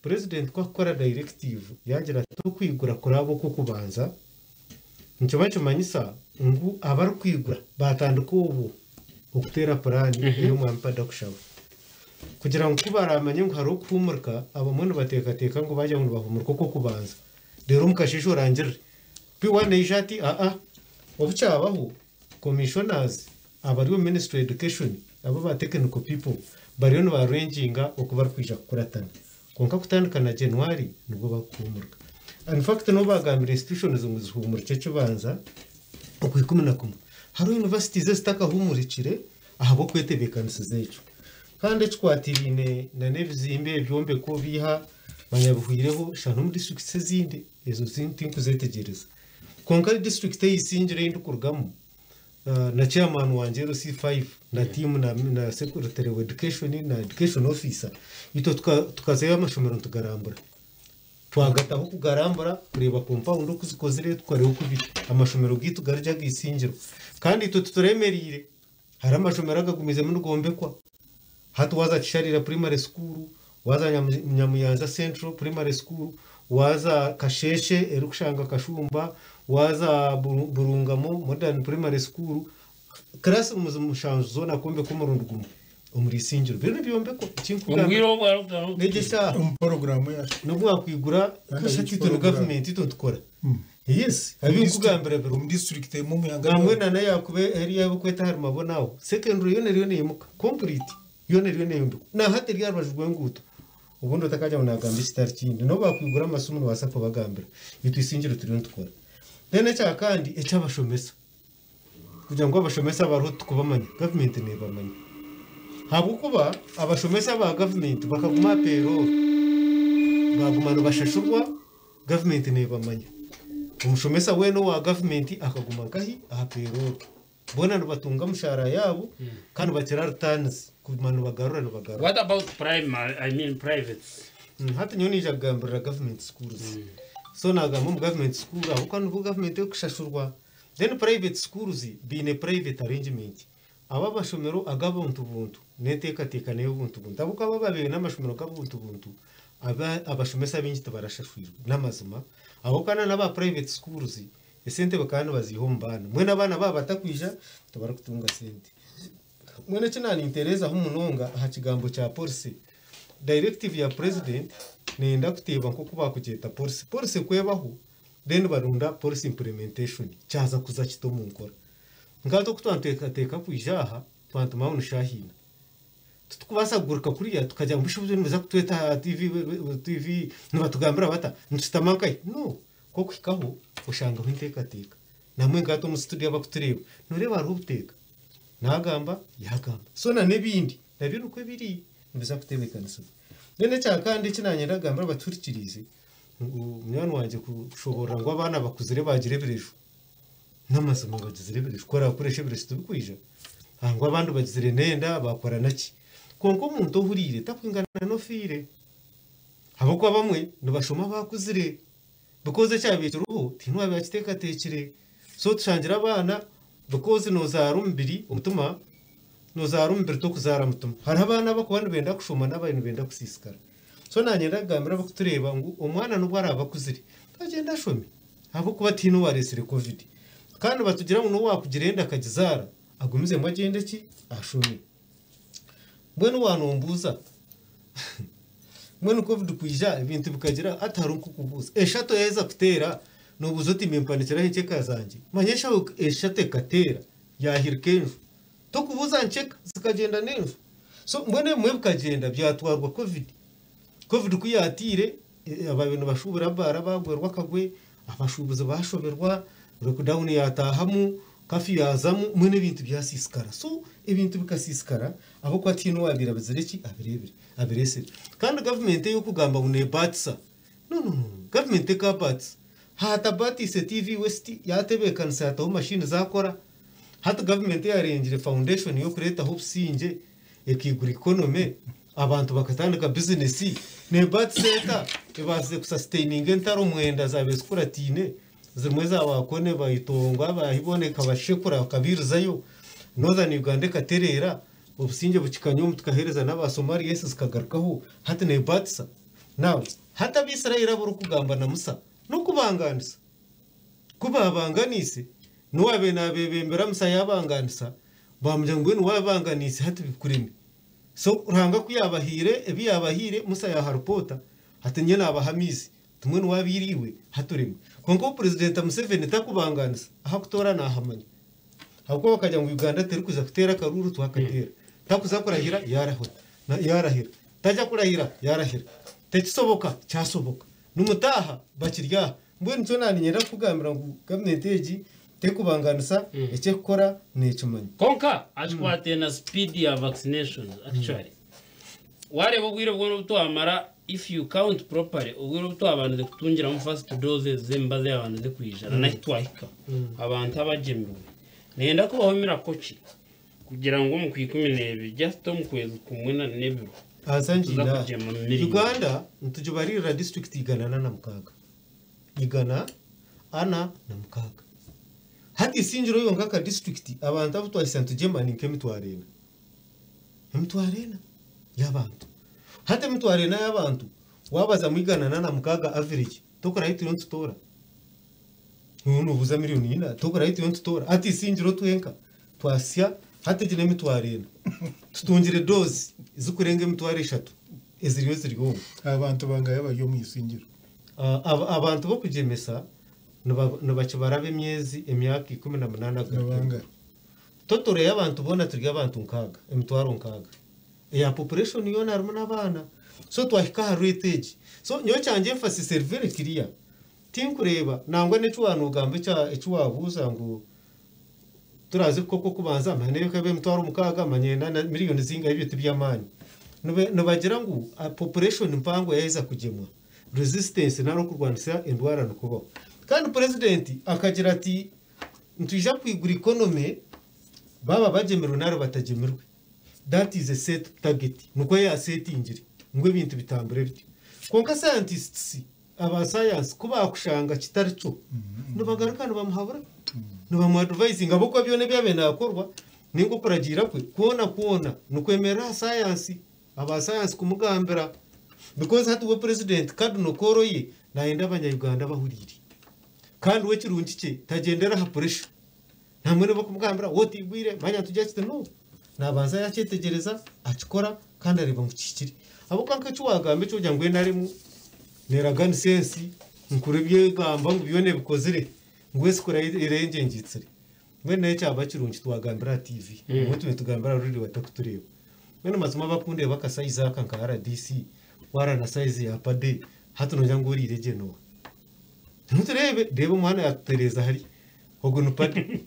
president ku akukora directive yagira ati okwigura kuraba okw'okubanza, nikiba kimanyisa ngu abarikwigura batandika obu okuteera puraani ey'omwami Pada kushaba kugira ngu ku baramanye ngu hariho okuhumurika. Abamwe nibateekateeka ngu bagira ngu nibahumurika okw'okubanza. Reero omu kasheeshe orangirire. P1 naija ati aa obu kyabaho commissioners abari omu ministry of education abo aba technical people bariyo nibarenginga oku barikwija kukuratana. Kwonka kutandika na January nibwo barikuhuumurika. In fact n'obu baagambire institutions ngu zihuumurikye ekibanza oku 11, hariho universities ezitakahuumurikire ahabw'okwetebeekanisiza ekyo. Kandi ekikwatiraine n'ebizimbe ebyombeko biiha manya bihwireho shana omu districts ezindi ezo tinkuzetegyereza. Kwonka district eyisingire ei ndikurugamu na chairman wangye LC5 na team na secretary wa education na education officer itwe tukazayo amashomero nitugarambura. Twagataho kugarambura kureeba compound oku zikozire tukareeba oku amashomero gaitu gari gye ag'eisingiro. Kandi itwe tituremereire hariho amashomero agagumizemu nigombekwa. Hati waaza Kisharira Primary School, waaza Nyamuyanza Central Primary School, waaza Kasheeshe erikushanga Kashumba, waaza Burungamo Modern Primary School, classrooms 7 zoona kwombekwa omurundi gumwe omuri isingiro. Biriyo nibyombekwa. Omu bwire obu bwa N'egyo eshaaha. Omu poroguramu yacu. N'obu wakwigura Kandi kasha abiiki itwe ni program. gavumenti itwe nitukora. Yes, abinkugambira biriho. Omu disiturikiti emwe omu ihanga Nambwenu ryona. na yakuba eri abukweta ahari Mabona aho. Secondary yoona eriyo neyimuka. Complete yoona eriyo neyombekwa. Na hati eri aha rubaju rw'enguuto. Obundi otakagira ngu nagamba ekitari kindi. N'obu bakwigura amasimu nobaasa kubagambira. Itwe isingiro turiyo nitukora. Then ekya kandi eky'abashomesa. Kugira ngu abashomesa abariho tikubamanya, gavumenti neebamanya. Ahabw'okuba abashomesa ba gavumenti bakaguma aha payroll, baguma nibashashurwa, gavumenti neebamanya. Omushomesa weena owa gavumenti akaguma nkahi aha payroll. Boona nibatunga mushaara yaabo kandi bakira returns kuguma nibagarura nibagarura. What about primary, I mean privates? Hati nyowe niija kugambirira government schools. So nagamba omu government school ahabw'okuba nibwo government erikushashurwa. Then private schools baine private arrangement. Abo amashomero ag'obuntu buntu n'enteekateeka n'ey'obuntu buntu. Ahabw'okuba abo ababaire n'amashomero g'obuntu buntu abashomesa baingi tibarashashwirwe n'amazima. Ahabw'okuba na n'aba private schools esente bakaba nibaziiha omu baana. Mbwenu abaana baaba batakwija tibarikutunga sente. Mbwenu eki naaninteerezaho munonga aha kigambo kya policy. Directive ya president neyenda kuteeba nk'oku baakugyeta policy. Policy ku ebaho then barunda policy implementation kyaza kuza kita omu nkora. Nkahati oku twanteekateeka kwija aha twantuma ngu ni shaaha ina. Titukubaasa kuguruka kuriya tukagira ngu bishuba nibaza kutweta aha TV, TV nibatugambira bata nitushutama nkahi? No, ku okuhikaho oshangaho enteekateeka. Namwe nkahati omu studio abakutureeba nooreeba hariho obuteeka. Naagamba yaagamba. So na n'ebindi nabyo nikwo biri nibiza kutebeekanisibwa. Then ekya kandi eki naanyenda kugambira abatuhurikiriize ngu munywani wangye kushoboorora ngu abaana bakuzire baagira ebireju. N'amazima bagizire ebireju ku oraakoresha ebireju tibikwija. Nangwa abandi bagizire n'enda baakora naki. Kwonka omuntu ohuriire takwingana n'ofiire. Ahabw'okuba abamwe nibashoma baakuzire because ekyabaire kiriho tihaine owaabaire akiteekateekire. So tushangire abaana because noozaara omubiri omutima, noozaara omubiri tokuzaara mutima. Hariho abaana abakuba nibenda kushoma n'abandi nibenda kusiisikara. So naanye ndakugambira abakutureeba ngu omwana n'obu araabe akuzire agyende ashome ahabw'okuba tihaine owaareetsire covid. Kandi nibatugira ngu n'owaakugira enda akagizaara agumizemu agyende ki ashome. Mbwenu wanombuuza mbwenu covid kwija ebintu bikagira hati hariho nk'okubuuza eshato yaaheza kuteera noobuuza oti nimpanikiraho enkyeka zangye? Manya eshaho eshato ekateera yaahirika enju tokubuuza nkyeka zikagyenda n'enju. So mbwenu ebimwe bikagyenda byatwarwa covid. Covid ku yaatiire abaabaire nibashuubura abaara baagwerwa akagwe, abashuubuzi baashoberwa, lockdown yaataahamu, curfew yaazamu, mbwenu ebintu byasiisikara. So ebintu bikasiisikara ahabw'okuba tihaine owaabaire abizire ki abireebire abireesire. Kandi gavumenti ey'okugamba ngu neebaatisa, no no no gavumenti tekaabaatisa. Haatabaatiise TV West yaatebeekanisa yaataho mashini zaakora. Hati gavumenti eyarengire foundation y'okureetaho obusingye ekaigura economy abantu bakatandika bizinesi neebaatisa eta ebaasize kusustaininga entaro 9 zaabaire zikuratiine zimwe za baakone baitongwa baahibona ekabashekura bakabiirizayo Northern Uganda ekatereera obusingye bukikanya omu tukaheereza n'aba Somalia ensi zikagarukaho hati neebaatisa. Now hati Abaisraeli abu orikugamba na Musa n'okubangaanisa. Ku baabanganiise n'owaabaire naabeebembera Musa yaabangaanisa baamugira ngu mbwenu waabanganiise hati bikureme. So Ruhanga ku yaabahaire ebi yaabahaire Musa yaaha ripoota ati nyowe naabaha amaizi. Mbwenu waaba iri iwe, hati oremwe. Kwonka obu Purezidenta Museveni takubangaanisa, ahakutoora naahamanya. Ahabw'okuba bakagira ngu Uganda terikuza kuteera akaruuru, twakateera. Takuza kurahira, yaarahura, yaarahira. Taja kurahira, yaarahira. Tekisoboka, kyasoboka. Nimutaaha, bakiri aha. Mbwenu nikyo naaniinyenda kukugambira ngu gavumenti egi terikubangaanisa, eki erikukora neekimanya. Kwonka akikwataine na speed ya vaccinations actually. Wareeba obwire bwona obu twamara if you count properly obwire obu twabandize kutungiramu first doses z'emibazi eyabandize kwija na n'ahi twahika abantu abagyemirwe neyenda kubaho miracle ki kugira ngu omu Kwikumineebiri just omu kwezi kumwe na n'ebiro Aha tuza ngiina kugyema million. Uganda nitugibaririra district 146. 146. Hati Isingiro yonka nka district abantu abu twahitsya nitugyema ni nk'emitwaro ena. 4,000 y'abantu. Hati 4,000 y'abantu waabazamu 146 average tokurahi turiyo nitutoora? Iwe noobuuza 4,000,000 tokurahi turiyo nitutoora? Hati Isingiro twenka twahitsya hati egi n'emitwaro ena. Tutungire dose zirikurenga 30,000 eziriyo ziri omu. Abantu bangahe bari omu Isingiro? Abantu b'okugyemesa nibakibara ab'emyezi emyaka 18 Ni bangahe? Total y'abantu boona turi abantu 60, 60,000. Eya population yoona harimu n'abaana. So twahika aha rate egi. So nyowe kyangye emphasis eri very clear. Tinkureeba nangwa n'eki waanogamba eki waabuuza ngu turaze kuka okw'okubanza manya n'ekaba 60,000 manya na miriyoni zingahi ebyo tiby'amaani. Nibagira ngu population mpango yaaheza kugyemwa, resistance nari okurwanisa endwara nikubaho. Kandi purezidenti akagira ati nitwija kwigura economy baaba bagyemirwe nari batagyemirwe. That is a set target. Nikwo yaasetingire ngu ebintu bitambure bityo. Kwonka scientists aba science ku baakushanga kitari kyo, nibagaruka nibamuhabura, nibamuadvisinga ahabw'okuba byona ebyabaire naakorwa ninga okuragiira kwe kwona kwona nikwemerera aha science, aba science kumugambira. Because hati we president Cardinal Koro ye nayenda abanya-Uganda bahuriire. Kandi we ekirungi kye tagyendera aha pressure. Nambwenu bakumugambira we otigwire manya nitugire kiti no. Nabanza yakyetegyereza akikora kandi areeba ngu kihikire. Ahabw'okuba nk'eki wagamba eki ogira ngu NRM neraganisa ensi nkuru ebyegamba ngu byona ebikozire ngu ensi kura erengyengyetsire. Mbwenu nayo kyaba kirungi twagambira aha TV. Obumwe tube nitugambira aha radio batakutureeba. Mbwenu mazima abakundeeba aka size aka nka RDC wara na size ya pade hati nogira ngu oriire gye noha? Nitureebe reeba omwana yatutereeza hari ogwo ni pade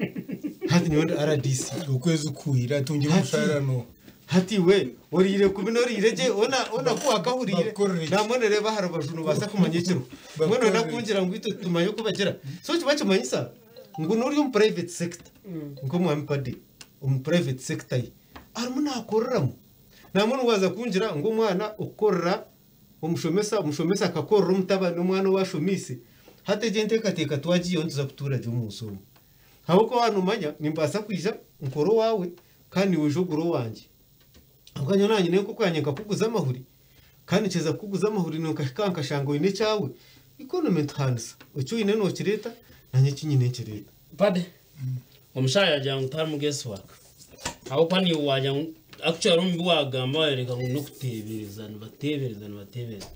hati nyowe ndi RDC. Okwezi kuhwire atungire omushahara noha? Hati iwe oriire kubi n'oriire gye ona ona ku wakahuriire Bakukorere ki? nambwenu reeba aha rubaju nobaasa kumanya ekiriho. Mbwenu Bakukorere ona ki? kungira ngu itwe tumanye oku bagira. So kiba kimanyisa ngu n'ori omu private sector nk'omwami Pade omu private sector ye arimu naakoreramu. Nambwenu waaza kungira ngu omwana okukorera omushomesa, omushomesa akakorera omutabani omwana ou ashomiise, hati egyo enteekateeka twagiihaho nituza kutuura gye omu nsi omu. Ahabw'okuba waaba noomanya nimbaasa kwija nkore owaawe kandi niiwe oije ogure owangye. Ahabw'okuba nyowe naanye nk'oku yangye nkakuguza amahuri kandi nikiheza kukuguza amahuri nkahika aha nkashanga oine ekyawe, economy nituhaanisa. Eki oine nookireeta naanye eki nyine nkireeta. Pade, omushaija yagira ngu tiharimu guess work. Ahabw'okuba niiwe wagira ngu actually omu bi waagamba waayoreka ngu n'okuteebereza nibateebereza nibateebereza.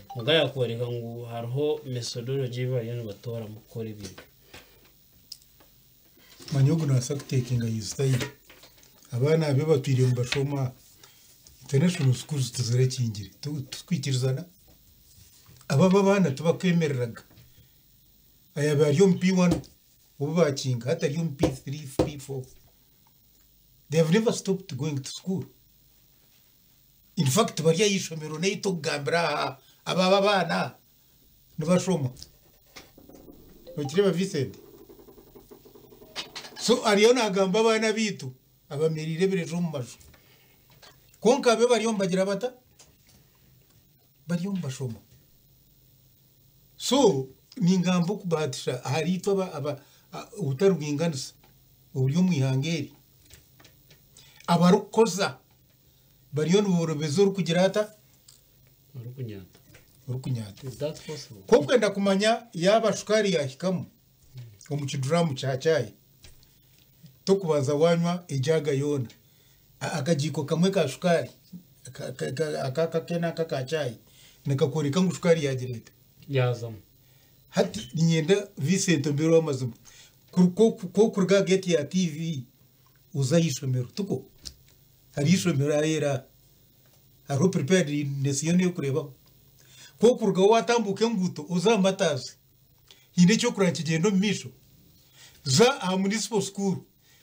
Kwonka yaakworeka ngu hariho methodology ei bariyo nibatooramu kukora ebintu. Manya ogu nabaasa kutekinga his time. Abaana abe batwire nibashoma international schools tizirakingire. Tukwikirizana? Aba abaana tibakwemereraga. Ayaba ari omu P1 obu bakinga hati ari omu P3, P4. They have never stopped going to school. In fact bari aha ishomero n'ei turikugambira aha aba abaana nibashoma. Nokireeba Vincent? So ariyo nagamba abaana baitu abamereire ebireju omu maju. Kwonka abe bariyo nibagira bata? Bariyo nibashoma. So ningamba okubahatisha ahari itwe obutari bwinganisa oburi omu ihanga eri. Abarikukoza bariyo niborobeza orikugira ata? Orikunyata. Orikunyata. Is that possible? Ku orikwenda kumanya yaaba shukaari yaahikamu omu kiduramu kya chai, tokubanza wanywa ejaga yoona. Akagiiko kamwe ka shukaari aka akake n'aka ka chai nikakworeka ngu shukaari yaagira eta? Yaazamu. Hati niinyenda Vincent ombeere ow'amazima. Ku orikuruga aha geeti ya TV oze aha ishomero, tikwo? Hariho eishomero aheeru aha, hariho preparedness yoona erikureebaho. Ku orikurugaho waatambuuka enguuto oze aha Martyrs, haine eky'okureba nikigyenda omu maisho? Za aha Municipal School,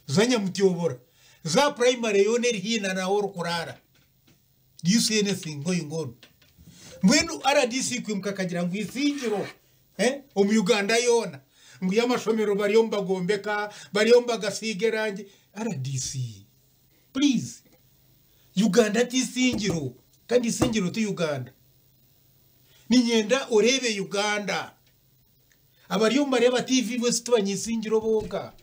za Nyamutyobora, za aha primary yoona eri haihi n'ahu orikuraara. Do you see anything going on? Mbwenu RDC kwimuka akagira ngu isingiro eh, omu Uganda yoona ngu y'amashomero bariyo nibagombeka, bariyo nibagasiiga erangi. RDC please, Uganda ti isingiro kandi isingiro ti Uganda. Niinyenda oreebe Uganda. Abariyo nibareeba TV boona tibanyisingiro bonka.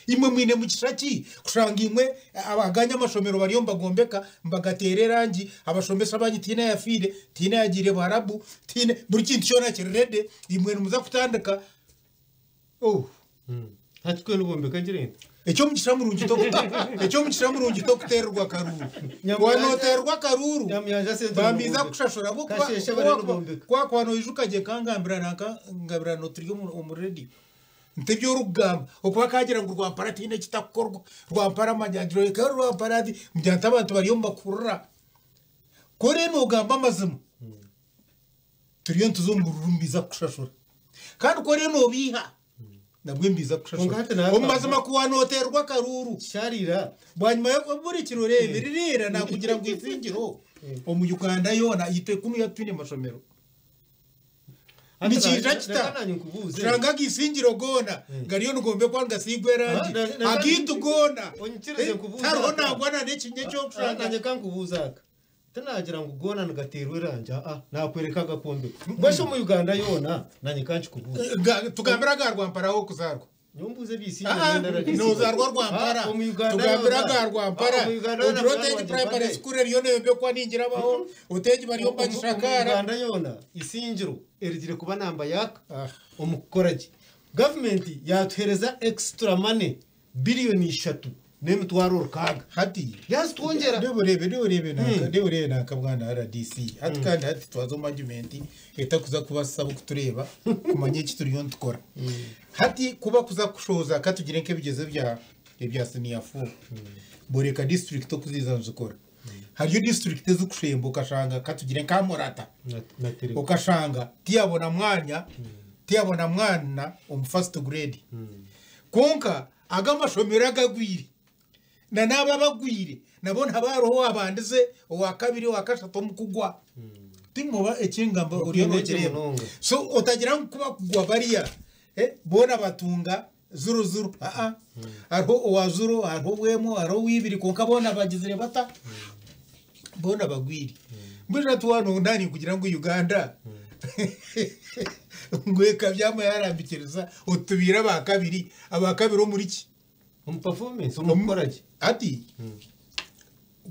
Imwe mwine mugisha ki kushanga imwe aganyu amashomero bariyo nibagombeka nibagateera erangi, abashomesa banyu tihaine ayafiire, tihaine ayagiire Buharabu, tihaine buri kintu kyona kiri ready, imwe nimuza kutandika oh. Hati twena nibombeka ngira nti. Eky'omugisha murungi eky'omugisha murungi tokuteererwa akaruuru. Waaba nooteerwa akaruuru, Nyamuyanja Central bambiza nibombeka. kukushashura ahabw'okuba Kasheeshe bariyo nibombeka. ku wakuba noijuka gye nkangambira nanka ngabira turi omu radio. Nti ebi orikugamba okuba akaagira ngu Rwampara tihaine ekitakukorwa, Rwampara amanyangiro ge kandi Rwampara ati, mugira nti abantu bariyo nibakuhurira. Ku oriyo noogamba amazima, turiyo nituza omu bururu nibaija kukushashura. Kandi ku oriyo noobeiha, nabwo nibaija Kwonka kukushashura. hati naagamba. Omu mazima ku waanooteerwa akaruuru, Kisharira. bwanyima y'oku buri kiro reeba ririira naakugira ngu isingiro omu Uganda yoona itwe kunuya titwine mashomero. Hati Nikiija na- kita? reka naanye nkubuuze. Kushanga agisingiro goona gariyo nigombekwa nigasiigwa erangi. Ah, na- na- Agaitu goona Onyikirize nkubuuze tihariho aka. nangwa na n'ekinya eky'okushanga. Naanye ka nkubuuze aka. Tinagira ngu goona nigateerwa erangi aa naakworeka agakwombekwa. Mbwenu shi omu Uganda yoona naanye ka nkikubuuze. Tugambire aga Rwampara ah'okuzaarwa. Nyowe mbuuze eby'eisingiro Ah, byona RDC. nozaarwa Rwampara. Ah, omu Uganda Tugambire yoona. aga Rwampara. Ah, omu Uganda yoona Ogire mwana oteegi wangye primary mpade. school eriyo neeyombekwa ningirabaho, oteegi bariyo Omu nibagishakaara. Uganda yoona isingiro erigire kuba namba yaaka Ah. omu kukora gye. Gavumenti yaatuheereza extra money biliyoni ishatu n'emitwaro rukaaga. Hati Yazitwongyera. Reeba oreebe, reeba oreebe nanka, reeba oreebe nanka bwana RDC. Hati kandi hati twaza omu argument etakuza kubaasisa abarikutureeba kumanya eki turiyo nitukora. Hati ku bakuza kushohoza ka tugire nk'ebigyezo ebya ebya senior four. Booreka district oku ziiza nizikora. Hariyo district ezikushemba okashanga ka tugire nka Murata. Na Terego. Okashanga tiyabona mwanya, tiyabona mwana omu first grade. Kwonka aga amashomero agagwire na n'abo abagwire nabo nihaba hariho owaabandize, owaakabiri, owaakashatu omu kugwa. Timuba ekingamba oriyo Okwine nookireeba. munonga. So otagira ngu ku bakugwa bariya boona batunga zuru zuru. Aa hariho owa zuru, hariho ow'emwe, hariho ow'ibiri kwonka boona bagizire bata? Boona bagwire. Mbwenu hati waaba nonda ninkugira ngu Uganda ngu ekabyama yarambikiriza otubiire abakabiri, abakabiri omuri ki? Omu performance, omu kukora gye. Hati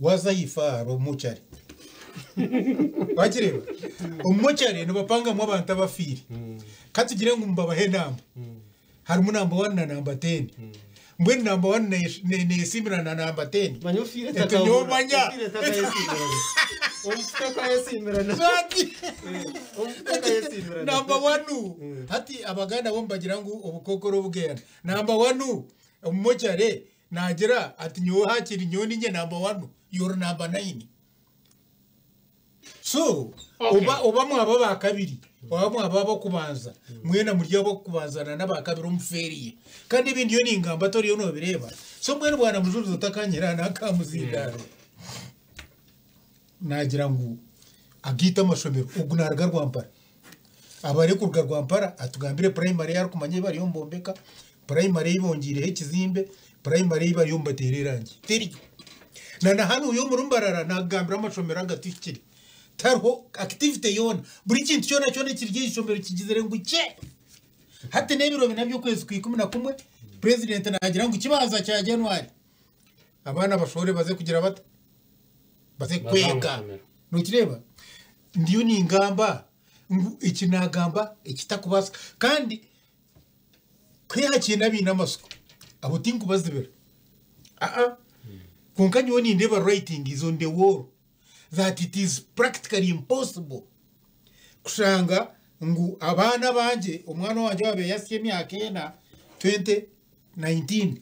waza aha ifa hariho mochari. Wakireeba? Omu mochari nibapangamu abantu abafiire. Ka tugire ngu nibabaha enamba. Harimu namba wani na namba teni. Mbwenu namba wani neesiimira na namba teni. Manya ofiire Etu takahurira. nyomanya. Ofiire takayesiimirana. Omufu takayesiimirana. Hati Omufu takayesiimirana. namba wanu. Hati Abaganda bo nibagira ngu obukookoro bugenda. Namba wanu omu mochari naagira ati nyowe haakiri nyowe niinye namba wanu, yori namba nayini. So oba oba mwaba abakabiri oba mwaba ab'okubanza mwena muri ab'okubanza na n'abakabiri omuferiye. Kandi ebi ndiyo ningamba toriyo noobireeba. So mbwenu bwana Mujurizi otakanyira n'akamuzindaaro. Naagira ngu agaite amashomero ogu naaruga Rwampara. Abarikuruga Rwampara atugambire primary ei arikumanya ei bariyo nibombeka, primary ei bongiireho ekizimbe, primary ei bariyo nibateera erangi. Teriyo. Na na hanuya omuri Mbarara naakugambira amashomero agatuhikire. Tihariho activity yoona. Buri kintu kyona kyona ekiri aha ishomero kigizire ngu kye. Hati n'ebiro bina by'okwezi kwa 11, president naagira ngu kibanza kya January. Abaana bashobore baze kugira bata? Baze Baze omu kwega. mashomero. Nokireeba? Ndiyo ningamba ngu eki naagamba ekitakubaasika. Kandi kwiha abaine amasiko, abo tinkubazibira. Aa. Kwonka nyowe nindeeba writing is on the wall that it is practically impossible kushanga Ngu abaana bangye, omwana wangye owaabaire yahitsya emyaka ena 2019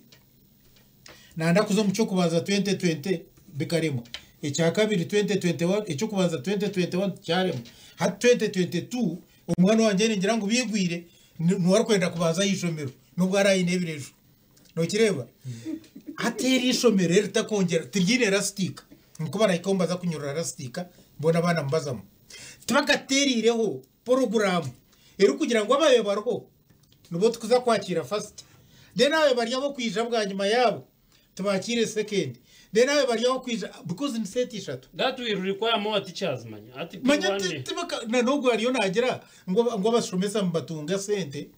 nanda kuza omu ky'okubanza 2020 bikaremwa, ekyakabiri 2021, eky'okubanza 2021 kyaremwa, hati 2022 omwana wangye ningira ngu bigwire niwe arikwenda kubanza aha ishomero n'obu araabe aine ebireju. Nokireeba? Hati eri ishomero eritakwongyera tiryine rasitiika, nikwo barahika nibaza kunyurura rasitiika boona abaana nibazamu. Tibakatereireho poroguraamu erikugira ngu ababaire bariho nibo turikuza kwakiira fasiti, then ababaire bari ab'okwija bwanyima yaabo tubakiire sekendi, then ababaire bari ab'okwija because ni seeti ishatu. That will require more teachers manya. Hati Manya P1 ti- tibaka na n'ogwo ariyo naagira ngu aba- ngu abashomesa nibatunga sente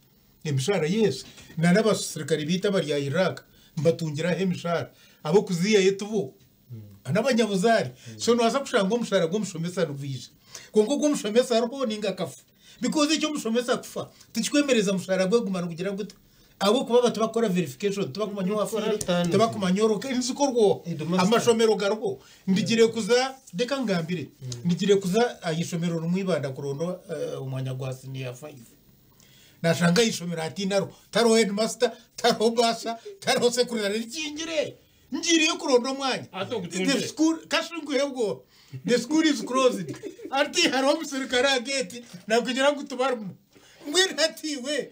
emishahara yes na n'abasirikare baitu abari aha Iraq nibatungiraho emishahara ab'okuziihayo tibo. N'abanyabuzaare. So noobaasa kushanga omushara gw'omushomesa nigwija. Kwonka ogw'omushomesa hariho ninga akafa. Because eky'omushomesa kufa tikikwemereza mushara gwe kuguma nigugira guta? Ahabw'okuba aba tibakukora verification, tibakumanya owaafiire, tibakumanya oroka, nizikorwa oha? Amashomero gariho. Ndigire kuza, reka ngambire, ndigire kuza aha ishomero rimwe Ibanda kuronda omwanya gwa siniya fayivu. Naashanga aha ishomero hataine ariho. Tariho hedimasita, tariho baasa, tariho sekuritare, rikingire. Ngiireyo kuronda omwanya. Hati ogutungire. The school, kashi nkuhe obwoba. The school is closed. Hati hariho omusirikare aha gate nakugira ngu tibarimu. Mbwenu hati iwe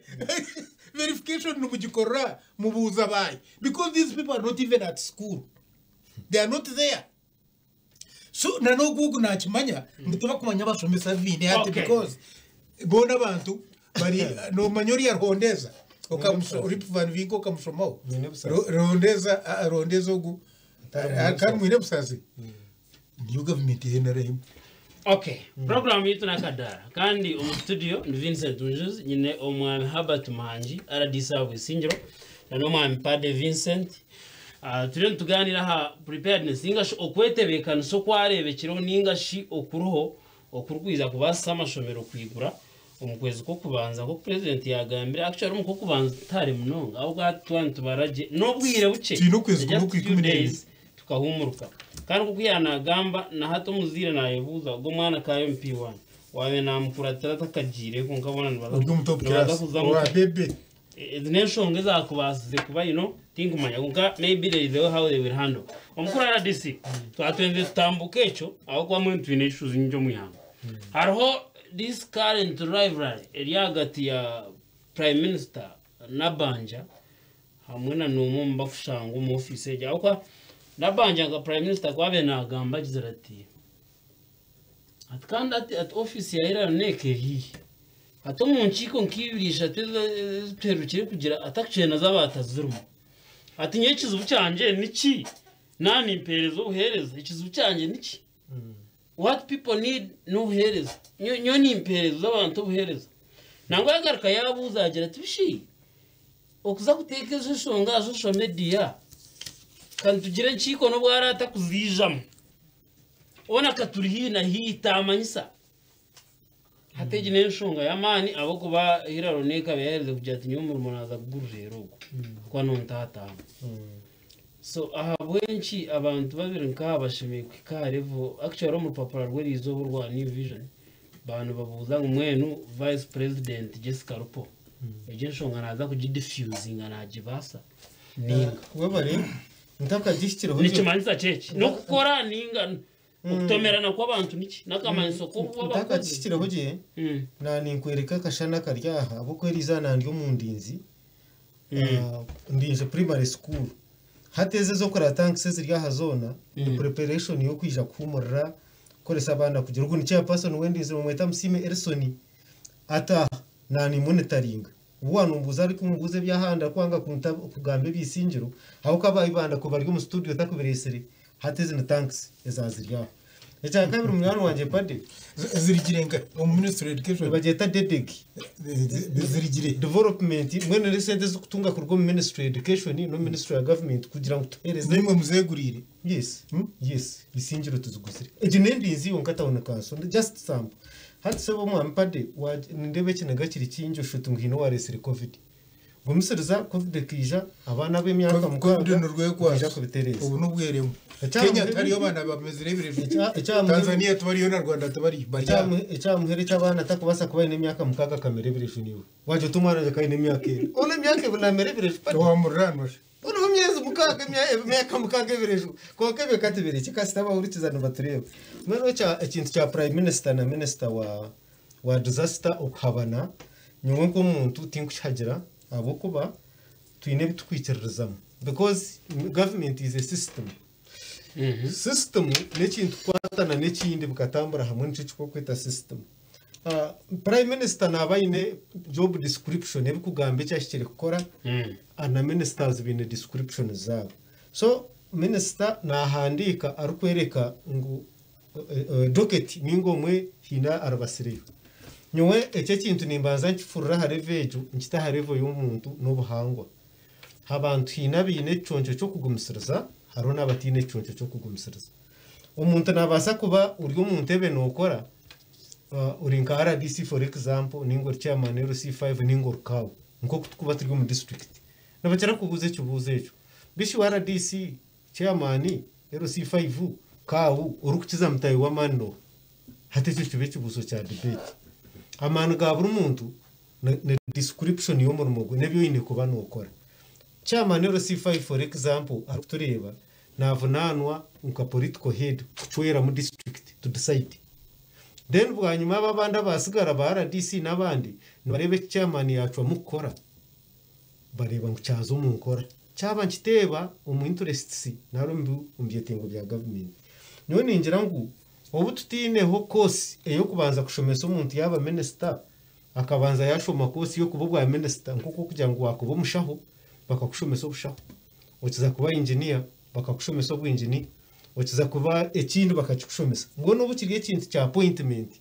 verification nimugikorera mubuuza baahi? Because these people are not even at school. They are not there. So na n'ogwo ogu nakimanya ngu tibakumanya abashomesa abu baine hati because boona abantu bari nomanya oriya Ruhondeza okamusho Rip Van Winkle okamushomaho Mwine Busasi. Ruhondeza aa Ruhondeza ogu Atari Mwine kandi Mwine Busasi niyo gavumenti ya NRM. Okay, program yitu nakadara kandi omu studio ni Vincent Njuzi nyine omwami Herbert Muhangi RDC wa Bwisingiro na n'omwami Pade Vincent. Turiyo nitugaaniira aha preparedness ninga shi okwetebeekanisa okwareebekireho ninga shi okuriho okurikwija kubaasisa amashomero kwigura omu kwezi kw'okubanza nk'oku purezidenti yaagambire. Actually omu kw'okubanza tihari munonga ahabw'okuba hati twaba nitubara gye n'obwire bukye Twine okwezi kumwe just okwa few ikumi n'ebiri. days tukahuumuruka. Kandi nk'oku yaanaagamba na hati omuzaire naayebuuza ogu omwana akaabe omu P1 waabaire naamukuratira atakagiireyo kwonka boona nibaza Ori omu top nibaza class kuzamu owa bebe. Ezi n'enshonga ezakubaasize kuba you know, tinkumanya kwonka maybe there is a way how they will handle. Omukuru RDC, twatwenzire tutambuke ekyo ahabw'okuba mbwenu twine issues nyingi omu ihanga. Hariho this current rivalry eri ahagati ya Prime Minister Nabbanja hamwe na n'omwe omu bakushangwa omu ofiisi egyo ahabw'okuba Nabbanja nka Prime Minister ku abaire naagamba agizire ati Ati kandi ati ati ofiisi ya Hillary Neek eri hi? Ati omu nkiiko nk'ibiri ishatu ezi tuherukire kugira ati actually nazo abaatazirimu. Ati nyowe ekizibu kyangye niki? Naaba nimpeereza obuheereza, ekizibu kyangye niki? What people need n'obuheereza. Nyowe nimpeereza abantu obuheereza. Nangwa yagaruka yaabuuza agira ati bishi okuza kuteeka ezo nshonga aha social media ka nitugire enkiiko n'obu araabe atakuziijamu. Hoona akaturi haihi na haihi taamanyisa. Hati egi n'enshonga y'amaani ahabw'okuba Hillary Onek akaba yaaherize kugira ati nyowe omurimo naaza kugurureera ogu ahabw'okuba nontataama. So ahabw'enki abantu babiri nk'aba bashemereire kuhika aha level, actually omu rupapura rw'eriizooba orwa New Vision baaba nibabuuza ngu mbwenu Vice President Jessica Alupo egi enshonga naaza kugidifusinga naagibaasa ninga? Webare ntakagihikireho gye. Nikimanyisa ki eki? N'okukora ninga okutomerana kw'abantu niki? N'akamanyiso k'okuba abakozi? Ntakagihikireho gye na ninkwereka akashana akari aha ahabw'okuba eriizooba nandi omu ndinzi ndinze primary school hati ezi ez'okureba tanks eziri aha zoona ni preparation y'okwija kuhuumurira kukoresa abaana kugira ogu ni chairperson w'endinzi nibamweta Musiime Elson ataaha nanimonitaringa. Obu wanombuuza arikumbuuza eby'ahandi arikwanga kugamba eby'eisingiro ahabw'okuba aba Ibanda ku bari omu studio takubireetsire hati ezi ni tanks ezaziri aho. Ekyakabiri munywani wangye Paddy. Zirigire nkahi omu ministry education? Nibagyeta DEDEG. Zirigire. Development mbwenu n'esente ezikutunga kuruga omu ministry education n'omu ministry ya government kugira ngu tuheereze. Naimwe muzeguriire? Yes, yes, eisingiro tuziguzire. Egi n'endinzi yonka town council just sample. Hati sebo mwami Paddy nindeeba ekiniga kiri kingi oshusha oti ngu haine owareetsire covid. Gumisiriza Covid ekaija, abaana ab'emyaka Covid mukaaga nirwekwasa. nibaija kubitereeza. Obu n'obweremwa. Ekya Kenya muheru- tariyo abaana bamezire ebireju. Ekya muheru- Tanzania tibariyo na Rwanda tibariyo. Bari aha. Ekyamuheru eky'abaana atakubaasa kuba aine emyaka mukaaga akamera ebireju niiwe. Wagira oti omwana wangye akaba aine emyaka ena. Onu emyaka ebiri naamera ebireju pati. Owamuriraanwa shi. Onu emyezi mukaaga emyaka mukaaga ebireju. Kwonka ebyo ka tubirekye kasita abahurikiza nibatureeba. Mbwenu ekintu kya Prime Minister na Minister wa disaster okuhabana, nyowe nk'omuntu tinkukihagira ahabw'okuba twine ebi tukwikiririzamu. Because government is a system. System n'ekintu kukwatana n'ekindi bikatambura hamwe nikyo ekirikwetwa system. Prime Minister naaba aine job description erikugamba eki ahikire kukora na ministers baine description zaabo. So minister naahandiika arikworeka ngu docket ninga omwe haine aribasireyo. Nyowe eki ekintu nimbanza nkifurura aha level egyo nkita aha level y'omuntu n'obuhangwa. Abantu haine abaine ekiconco ky'okugumisiriza hariho n'abataine ekiconco ky'okugumisiriza. Omuntu naabaasa kuba ori omu ntebe nookora ori nka RDC for example ninga ori chairman LC5 ninga ori CAO nk'oku turikuba turi omu district. Nibakira kubuuza ekibuuzo ekyo. Bishi RDC, chairman, LC5, CAO orikukiza mutaahi w'amaani n'oha? Hati ekyo kiba ekibuuzo kya debate. Amaani ga buri muntu ni description y'omurimo gwe n'ebi oine kuba nookora. Chairman LC5 for example arikutureeba navunaanwa nka political head kucweramu district to decide. Then bwanyima abo abandi abasigara ba RDC n'abandi nibareeba eki chairman yaacwamu kukora bareeba ngu kyaza omu nkora. Kyaba nikiteeba omu interests nari omu byetengo bya gavumenti. Nyowe ningira ngu obu tutaineho course ey'okubanza kushomesa omuntu yaaba minisita akabanza yaashoma course y'okuba obwa minisita nk'oku okugira ngu waakuba omushaho bakakushomesa obushaho, okiza kuba engineer bakakushomesa obwinginiya, okiza kuba ekindi bakakikushomesa. Mbwenu obu kiri ekintu kya appointment,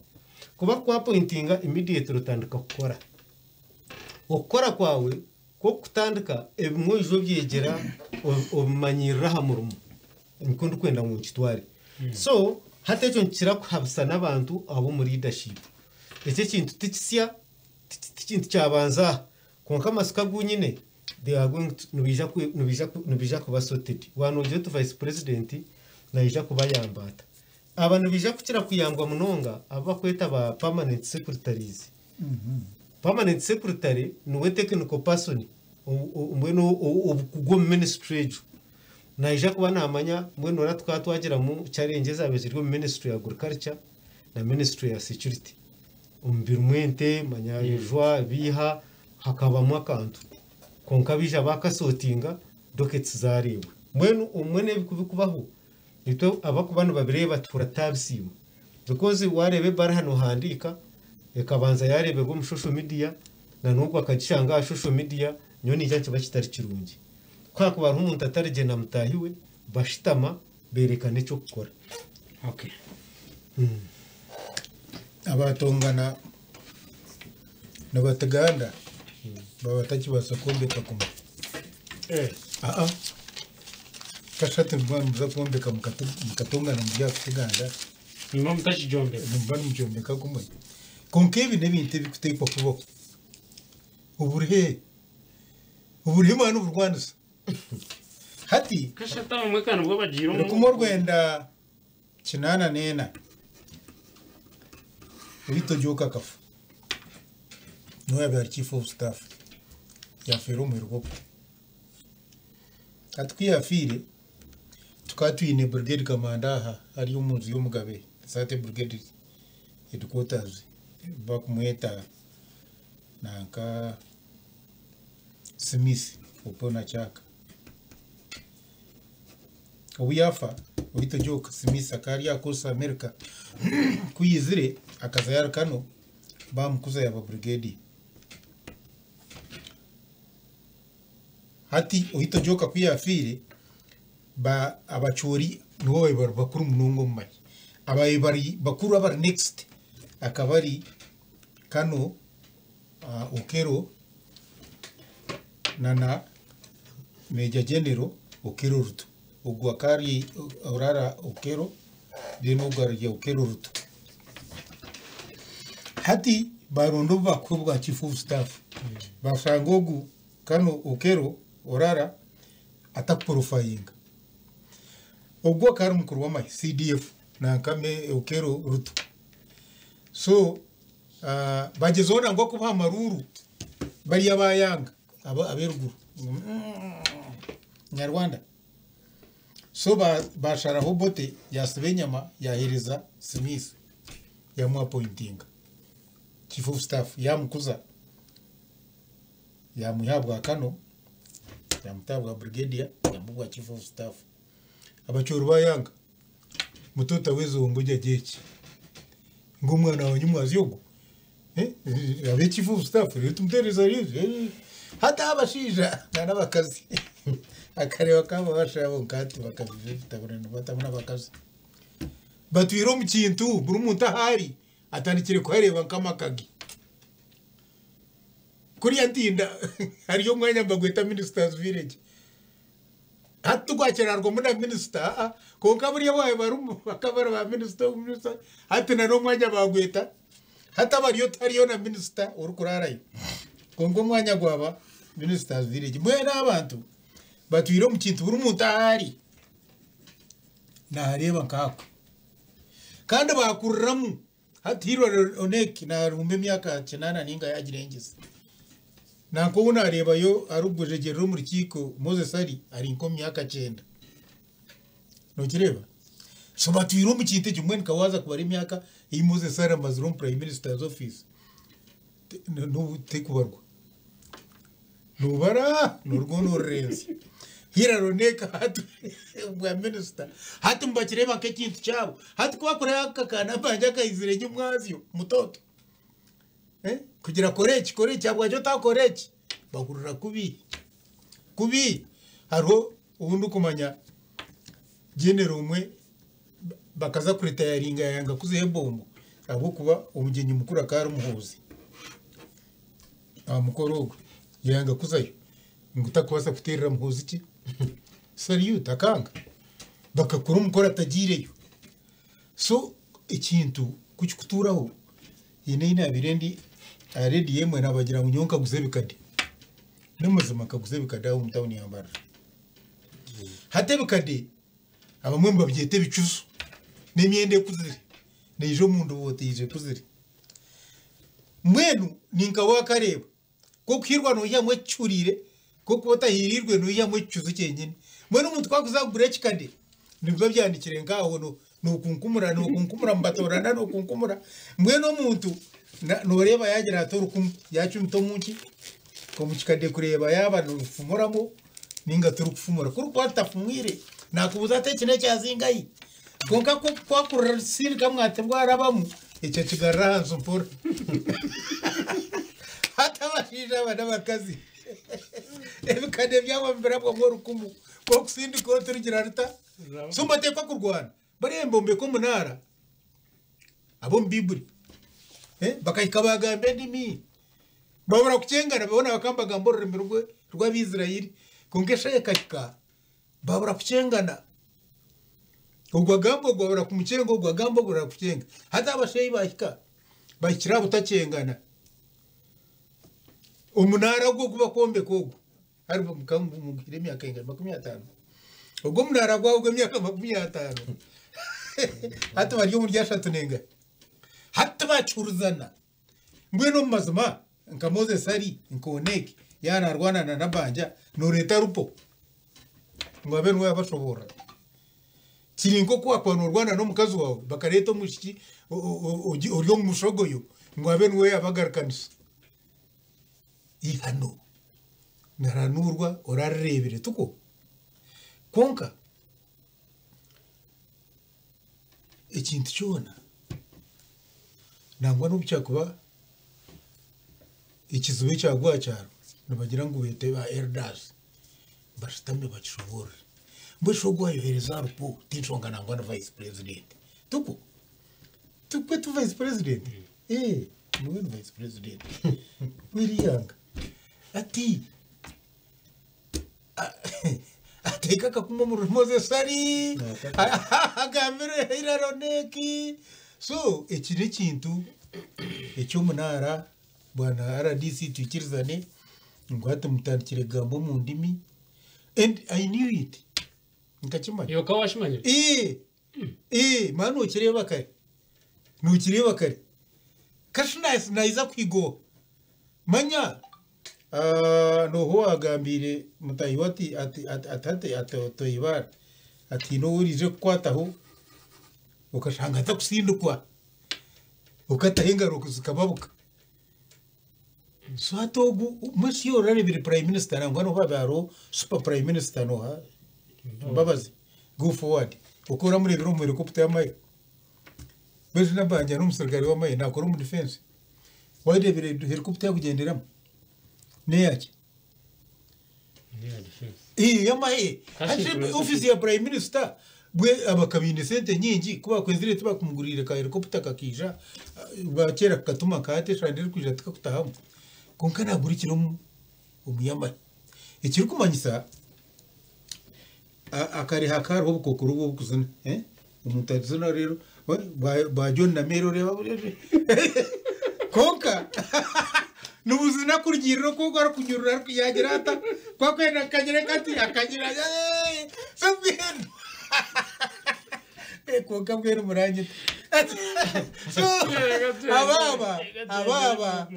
ku bakuapointinga immediately otandika kukora. Okukora kwawe kw'okutandika ebimwe oija obyegyera obimanyirira aha murimo. Nikwo ndikwenda ngu nkitware. So hati ekyo nikikira kuhabisa n'abantu ab'omu leadership. Eki ekintu ti kisya, ti kintu kyabanza aha. Kwonka amasiko agu nyine they are going to, nibaija kwe, nibaija ku, nibaija kuba sorted. Waanogira oti vice president naija kubayamba ata? Aba nibaija kukira kuyambwa munonga abu bakweta ba permanent secretaries. Permanent secretary niwe technical person mbwenu obukugu omu ministry egyo. Naija kuba naamanya mbwenu ora tukaba twagiramu challenge ezaabaire ziri omu ministry ya agriculture na ministry ya security. Omu birimu ente, manya ejwa, ebiiha, hakabamu akantu. Kwonka baija baakasortinga dockets zaareebwa. Mbwenu obumwe n'ebi kubikubaho, itwe abakuba nibabireeba tuhurira tutaabisiima. Because waareeba ebaruha noohandiika, ekabanza yaareeberwa omu social media, na n'ogwo akagishanga aha social media, nyowe niija nikiba kitari kirungi. Ku haakuba hariho omuntu atari gye na mutaahi we, bashutama beerekana eky'okukora. Okay. Abatongana nibatuganda baba batakibaasa kwombeka kumwe. Aa kashatu nimuba nimuza kwombeka mukatongana muri aha kutuganda. Nimuba mutakigyombeka. Nimuba nimukyombeka kumwe. Kwonka ebi n'ebintu ebikuteekwa kubaho. Oburihe oburihe mwana niburwanisa. Hati Kashatu abamwe ka nibwo bagiire omu 1984 Rito akafa. Niwe yaabaire ari chief of staff. Yaafeera omu helicopter. Hati ku yaafiire, tukaba twine brigade commander aha ari omu nju y'omugabe, Saate brigade headquarters, bakumweta nanka Smith Opona Chaka. Obu yaafa, Rito Joka Smith akaba ari aha course America. Ku yaizire akaza yari kano, baamukuza yaaba brigadier. Hati Oito Joka ku yaafiire, ba abachori nibo babaire bari bakuru munonga omu mahe. Ababaire bari bakuru abari next akaba ari Kano Okello na Major General Okello Ruto. Ogwo akaba ari Orara Okello then ogwo ari Okello Ruto. Hati baronda obu bakuha obwa chief of staff, bashanga ogu Kano Okello Olara atakuporofayinga. Ogwo akaba ari mukuru w'amahe CDF nanka me Okello Ruto. So bagyezaho nangwa kubaha amaruuru bariya bayanga ab'eruguru ngu Nyarwanda. So basharaho Obote yasiba enyama yahereza Smith yamu appointinga chief of staff yamukuza yamwiha aha bwa kano yamuta aha bwa brigadier yamuha obwa chief of staff. Abachori bayanga muto otaweza ongoja gyeki ngu omwana wangye omwazi ogu abe chief of staff reero tumuteereze hati abashaija n'abakazi akareeba kaba bashabo nkati batamu n'abakazi batwire omu kintu buri muntu ahari atandikire kuhareeba nk'amakagi kuriya ntinda hariyo omwanya mbagweta ministers village hati tugwakyerarwamu na minisita kwonka buriya bwawe barimu bakaba ba minisita minisita hati na n'omwanya bagweta hati abariyo tariyo na minisita orikurarayo kwonka omwanya gwaba ministers village. Mbwenu abantu batwire omu kintu buri muntu ahari nahareeba nk'ako kandi bakuriramu hati Hilary Onek narumba emyaka 8 ninga yagirengize nanka obu nareebayo arikugwejegyerera omu rukiiko Moses ari ari nk'omu myaka 9 nokireeba. So batwire omu kintu ekyo mbwenu nka waaza kubara emyaka ei Moses ari amazire omu prime minister's office n'obu tekubarwa nobara noruga norurenzi Hilary Onek hati bwa minisita hati nibakireeba nk'ekintu kyabo hati ku bakureeba aka kaana banje akaizire nyimwazyo mutoto kugira kora eki kora eki ahabwaki otakora eki bahurira kubi kubi. Hariho obu ndikumanya general omwe bakaza kuritayaringa yayanga kuzayo ebombo ahabw'okuba omugyenyi mukuru akaba ari Muhoozi aha mukoro ogwo yayanga kuzayo ngu takubaasa kuteerera Muhoozi ki salute akanga bakakora omukoro atagiireyo. So ekintu kukikutuuraho haine ei naabaire ndi aha rediyo emwe nabagira ngu nyowe nkaguza ebikade n'amazima nkaguza ebikade aha omu tawuni ya Mbarara. Hati ebikade abamwe nibabyeta ebicuzu n'emyenda ekuzire neija omu ndobooti eija ekuzire. Mbwenu ninka waakareeba k'okuhiirwa noihamu ekicuriire k'okuba otahiirirwe noihamu ekicuzu kyenyini. Mbwenu omuntu ku akuza kugura ekikade nibiba byanikire nk'aho nokunkumura nokunkumura mubatoorana nokunkumura mbwenu omuntu nooreeba yaagira ati orukumu yaacumita omu nki omu kikade kureeba yaaba norufumuramu ninga torikufumura. Ku orikuba rutafumwire nakubuuza ati eki n'ekyazingahi kwonka ku akurusindika mwati bwarabamu ekyo akigarura ahansi mpora. Hati abashaija aba n'abakazi ebikade byabo nibirabwamu orukumu k'okusindika oti rugira ruta so nibateekwa kurwana bariya nibombeka omunaara ab'omu Biiburi bakahika bagamba endimi babura kukyengana boona bakaba nibagamba orurimi rw'Abaisirairi kwonka eshaaha ekahika babura kukyengana ogwo agamba ogwo abura kumukyenga ogwo agamba ogwo abura kukyenga. Hati abasheeyi bahika bahikire aha butakyengana omunaara ogwo ogu bakwombeka ogwo hari mugire emyaka engahi 50 ogwo omunaara gwawe gw'emyaka 50 hati bari omuri 30 n'engahi hati bacurizana. Mbwenu omu mazima nka Moses ari nka Onek yaanarwana na Nabanja nooreeta rupo ngu abe niwe yabashoboorora. Kiri nk'oku waakuba noorwana n'omukazi waawe bakareeta omwishiki ori omu mushogoyo ngu abe niwe yabagarukanisa. Ihano nirihanurwa orarireebire tikwo? Kwonka ekintu kyona nangwa n'obu kyakuba ekizibu ekyagwa aha kyaro nibagira ngu beete ba elders bashutame bakishoboorore. Mbwenu shi ogu wayohereza aha rupo tinshonga nangwa na vice president tikwo? Tikwe ti vice president? Niwe ni vice president w'erihanga ati ateeka akakumu omuri Moses ari agambire Hilary Onek. So eki n'ekintu eky'omunaara bwana RDC twikirizane Ngu hati mutandikire kugamba omu ndimi and I knew it. Nkakimanya. Iwe okaba wakimanyire? Ee, ee, mara nokireeba kare. Nokireeba kare. Kashi naiza kuhiga oha? Manya nooha owaagambiire mutaahi we ati ati ati ati hati ati otoibaare ati haine ou oraije kukwataho okashanga atakusindikwa okataho engaro zikababuka. So hati ogu mbwenu shi orareebire prime minister nangwa nobu haabaire hariho super prime minister nooha Mbabazi go forward oku oramureebire omu helicopter y'amahe mbwenu shi Nabbanja n'omusirikare w'amahe naakora omu defence wareebire helicopter yakugyenderamu n'eyaki? Ey'amahe Kashi hati ofiisi ya prime minister bwe abakabaine sente nyingi ku bakwenzire tibakumuguriire ka helicopter kakaija bakyera kukatuma nka hati eshaaha erikwija tikakutahamu kwonka nagurikira omu y'amahe ekirikumanyisa akare hakaba hariho obukookoro obu obukuzina omuntu arizina reero ba John na Mary oreeba kwonka nibuzina kurugiirira oku ogwo arikunyurura yaagira ata ku arikwenda kukagira kati akagira so mbwenu kwonka mbwenu muranyita so abaaba abaaba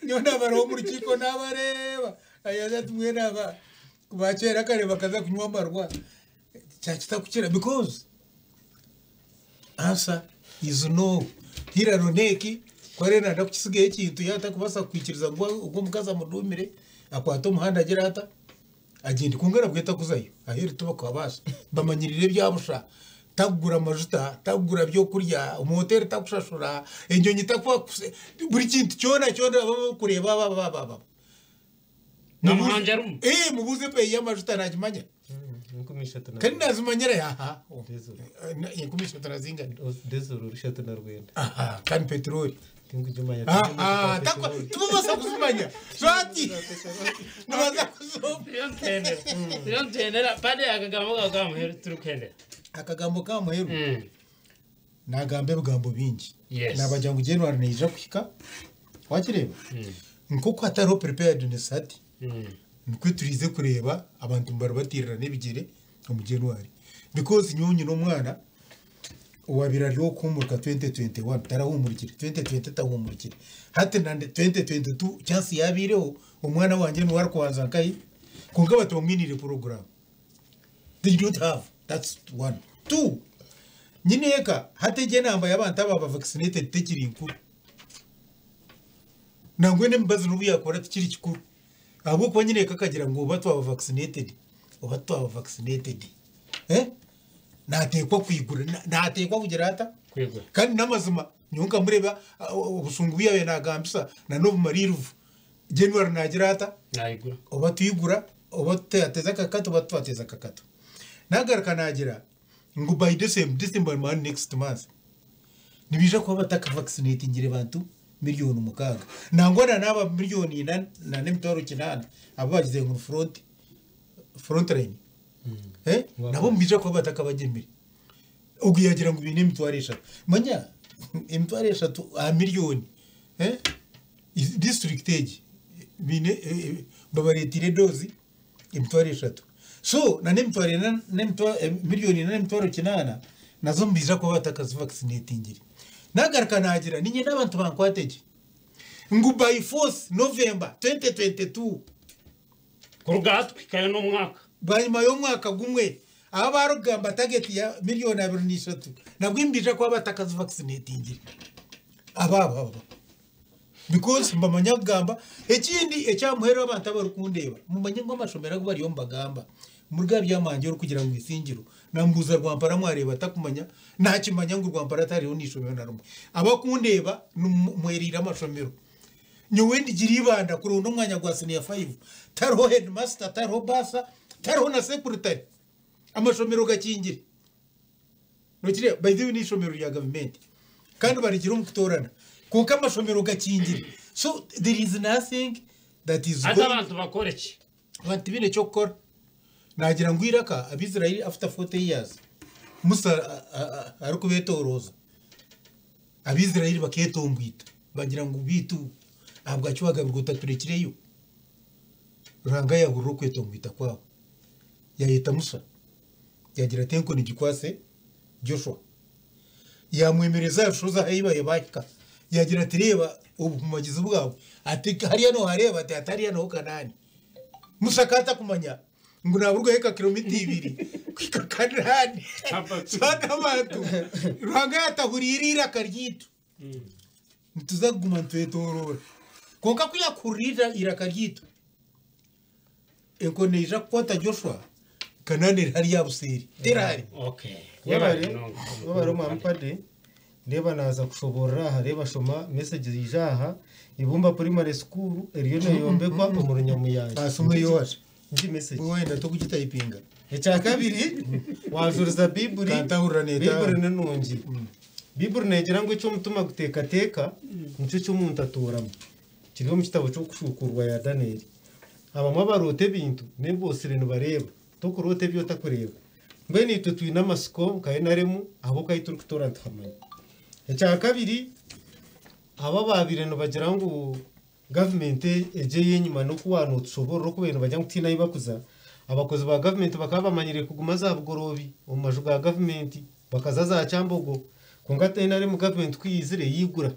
nyowe naabariho omu rukiiko naabareeba ayebaza ati mbwenu aba bakyera kare bakaza kunywa amarwa kyakitakukira because answer is no. Hillary Onek ku ariyo nayenda kukisigaho ekintu yaaba atarikubaasa kwikiriza ngu ogwo omukazi amudumire akwate omuhanda agire ata agyende kwonka nabwo takuzayo aheeru tibakuhabaasa bamanyirire ebya busha takugura amajuta takugura byokurya omu hoteeri takushashura enyonyi takuha buri kintu kyona kyona ababarikureeba aba aba aba. Namuhangi arimu. Ee mubuuze ebeeyi y'amajuta naagimanya. 30 Kandi naazimanyira aha. Diesel. 30 na zingana? Diesel 39. Aha, kandi peteroli. Tinkugimanya. Aha, tibabaasa kuzimanya. So hati nibaza kuzomba. Turiyo nituhendera. Turiyo nituhendera. Pade akagambo kawe ka muheru turikuhendera. Akagambo ka muheru nagamba ebigambo bingi. Yes. Nabagira ngu January neija kuhika. Wakireeba? Nk'oku hatariho preparedness hati. Nikwo turize kureeba abantu nibaribatiirira n'ebigyere omu January. Because nyowe nyine omwana owaabaire ari ow'okuhuumurika 2021 tarahuumurikire, 2020 tahuumurikire. Hati na 2022 chance yaabaireho, omwana wangye niwe arikubanza nkahi? Kwonka bati bamwiniire puroguraamu. They don't have, that's one. Two, nyine eka hati egi enamba y'abantu abaaba vaccinated tekiri nkuru. Nangwa n'emibazi n'obu yaakora tikiri kikuru. Ahabw'okuba nyine eka akagira ngu oba twaba vaccinated oba tutaba vaccinated. Eh? Naateekwa kwigura, naateekwa kugira ata? Kwigura. Kandi n'amazima nyowe nkamureeba obushungu bu yaabaire naagambisa na n'obumariirivu. January naagira ata? Naigura. Oba twigura, oba twateeza akakato, oba titwateeza akakato. Naagaruka naagira ngu by December, December nimara ni next month, nibaija kuba batakavaccinatingire bantu 6 million. Nangwa na n'aba 4.8 million abu bagize ngu ni front, front line. Eh? Nabo nibaija kuba batakabagemire. Ogu yaagira ngu baine 30,000. Manya 30,000 aha miriyoni. Eh? District egi baine babareeteire edozi 30,000. So na n'emitwaro ena 4.8 million nazo nibaija kuba batakazivaccinatingire. Nagaruka naagira niinyenda abantu bankwate gye ngu by force November 2022 Kuruga hati kuhikayo n'omwaka. Bwanyima y'omwaka gumwe aba barikugamba target ya 23 million nabwo nibaija kuba batakazivaccinatingire aba aba aba because mbamanya kugamba. Ekindi ekyamuheru abantu abarikundeeba mumanye ngu amashomero agu bariyo nibagamba muruga byamangye orikugira ngu Isingiro nambuuza Rwampara mwareeba takumanya nakimanya ngu Rwampara tariho n'eishomero na rimwe. Abakundeeba mwerire amashomero nyowe ndigira ibanda kuronda omwanya gwa senior 5 tariho headmaster, tariho bursar, tariho na secretary, amashomero gakingire. Nokireeba by the way n'eishomero rya gavumenti kandi barigira omu kutoorana kwonka amashomero gakingire, so there is nothing that is Hati going abantu bakore ki? Abantu tibaine eky'okukora. Naagira ngu iraka Abaisraeli after 40 years Musa arikubeetorooza Abaisraeli bakeetombwita bagira ngu biitu ahabwaki wagabirwa otaturekireyo. Ruhanga yaahurira okwetomboita kwabo. Yaayeta Musa, yaagira ati, Enkoni gikwatse Joshua. Yaamwemereza aha rushozi ahu baabaire baahika. Yaagira ati, Reeba obuhumagizi bwawe. Ati, Hariya noohareeba? Ati, Hati hariya niho Kanaani. Musa akaba atakumanya ngu naaburwaho eka kilomita ibiri kuhika Kanaani. So hati abantu, Ruhanga yaatahuriire eiraka ryaitu, nituza kuguma nitwetoroora. Kwonka ku yaakuhurira eiraka ryaitu, Enkoni neija kukwata Joshua, Kanaani eri hariya buseeri, terahare. Okay. Webare, webare omwami Paddy. Reeba naaza kushoboorora aha, reeba shoma message yaija aha. Ibumba Primary School eriyo neeyombekwa omuri Nyamuyanja. Ashoma eyo waza. Ngi message. Bwe wayenda tokugitayipinga. Ekya kabiri, waajuriza Baiburi, Kantahurira neetaaha. Baiburi ni nungi. Baiburi neegira ngu eki omutima guteekateeka, nikyo eki omuntu atooramu. Kiri omu kitabo ky'Okushuukurwa ya Danieli. Abamwe abaroota ebintu n'ebi bootsire nibareeba. Tokuroota ebi otakureeba. Mbwenu itwe twine amatsiko nka NRM ahabw'okuba ahu turikutoora nituhamanya. Ekya kabiri, abo abaabaire nibagira ngu gavumenti egi ey'enyima n'oku waanotushoboorora oku baabaire nibagira ngu tihaine ahu barikuza, abakozi ba gavumenti bakaba bamanyiriire kuguma za Bugoroobi omu maju ga gavumenti, bakaza za Kyambogo. Kwonka hati NRM gavumenti ku yaizire yaigura.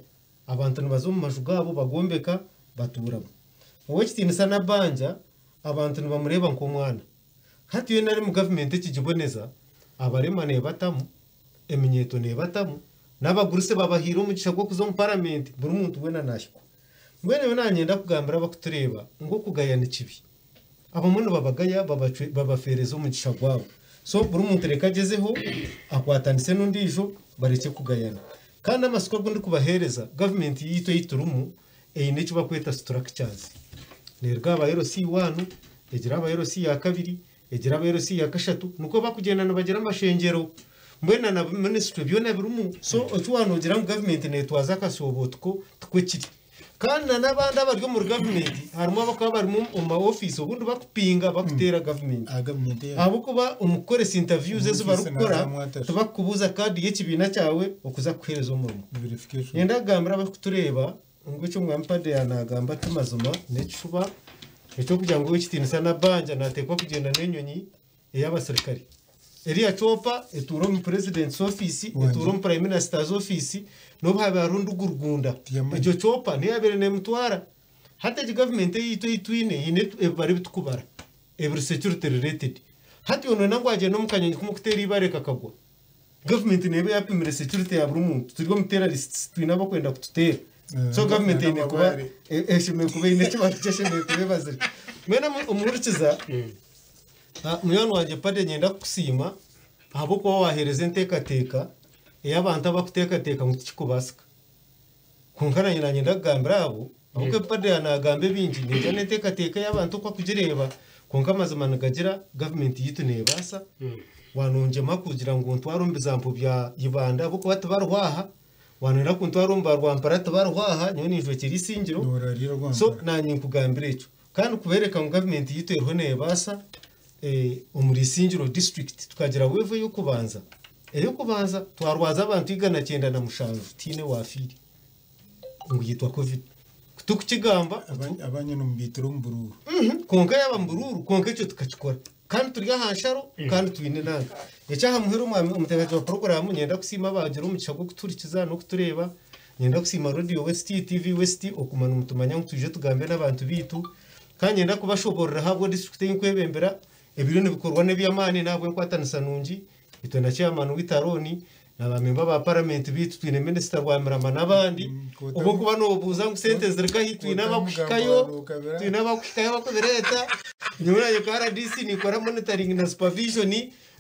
Abantu nibaza omu maju gaabo bagombeka batuuramu. Ow'ekitiinisa Nabbanja abantu nibamureeba nk'omwana. Hati yoona eri omu gavumenti ekigiboneza, abarema neebatamu, eminyeeto neebatamu, n'abagurusi babahaire omugisha gw'okuza omu paramenti, buri muntu weena naahikwa. Mbwenu nyowe naanyenda kugambira abarikutureeba ngu okugaya ni kibi. Abamwe nibabagaya babafeereza omugisha gwabo. So buri muntu reka agyezeho akwatanise n'ondiijo barekye kugayana. Kandi amatsiko agu ndikubaheereza, gavumenti yaitu ei turimu eine eki barikweta structures. Neeruga aha ba LC one, egira aba LC ya kabiri, egira aba LC ya kashatu, nikwo barikugyenda nibagira amashengyero. Mbwenu na na minisitule byona birimu. So eki waaba noogira ngu gavumenti neetwaza akashobootiko tikwo kiri. Kandi na n'abandi abari omuri gavumenti harimu abarikuba barimu omu ma ofiisi obundi barikupinga barikuteera gavumenti. Aha gavumenti eyaabo. Ahabw'okuba omu kukoresa interviews ezi Omu ofiisi barikukora naazamu atasha. tibarikukubuuza kaadi y'ekibiina kyawe okuza kukuheereza omurimo. Verification. Niinyenda kugambira abarikutureeba ngu eki Omwami Paddy naagamba ti mazima n'ekishuba eky'okugira ngu ow'ekitiinisa Nabbanja naateekwa kugyenda n'enyonyi ey'abasirikare. Eriya chopper etuura omu President's office, Wangi. etuura omu Prime Minister's office, n'obu haabaire hariho Ndugurugunda, Tiyamanya. egyo chopper niyo yaabaire neemutwara. Hati egi gavumenti eyaitu ei twine eine ebibaro ebi turikubara ebiri security related. Hati onoona ngu agyenda omu kanyonyi kumwe kuteera eibaare kakagwa, gavumenti neeba yaapimire security ya buri muntu. Turi omu terrorists, twine abarikwenda kututeera. So gavumenti eine kuba N'amabaare. eshemereire kuba eine ekibaro eki eshemereire kuba ebazire. Mbwenu omuhurikiza, Munywani wangye Paddy niinyenda kukusiima ahabw'okuba waaheereza enteekateeka ey'abantu abarikuteekateeka ngu tikikubaasika. Kwonka naanye naanyenda kugambira abo, ahabw'okuba Paddy yaaba naagamba ebingi, naija n'enteekateeka ey'abantu oku barikugireeba, kwonka amazima nigagira gavumenti yaitu neebaasa. Waanongyema kugira ngu ontware omu bizampo bya Ibanda ahabw'okuba tibariho aha, waanoyenda kuntwara omu ba Rwampara tibariho aha, nyowe ninjwekyera eisingiro. Noorarira Rwampara. So naanye nkugambire ekyo. Kandi kubeereka ngu gavumenti yaitu eriho neebaasa, omuri Isingiro district tukagira wave ey'okubanza, ey'okubanza twarwaza abantu 907 tihaine owaafiire ngu yaitwa covid. Ku turikukigamba Abanya nimubaitira omu buruuru. Kwonka yaaba mu buruuru kwonka ekyo tukakikora. Kandi turi aha nsharo kandi twine nanka. Eky'aha muheru omwami omuteekateeki wa puroguraamu niinyenda kusiima abaagira omugisha gw'okutuhurikiza n'okutureeba. Niinyenda kusiima Radio West, TV West okuguma nimutumanya ngu twije tugambe n'abantu baitu. Kandi niinyenda kubashoboorora ahabwa disiturikiti ei nkwebembera ebiriyo nibikorwa n'eby'amaani n'ahabw'enkwatanisa nungi. Itwe na chairman waitu Arooni na baamemba ba paramenti baitu twine minisita Rwamirama n'abandi. Obu orikuba noobuuza ngu sente ziri nkahi twine abakuhikayo, twine abakuhikayo abakubireeta. Nyowe naanye nka RDC ninkora monitoring na supervision,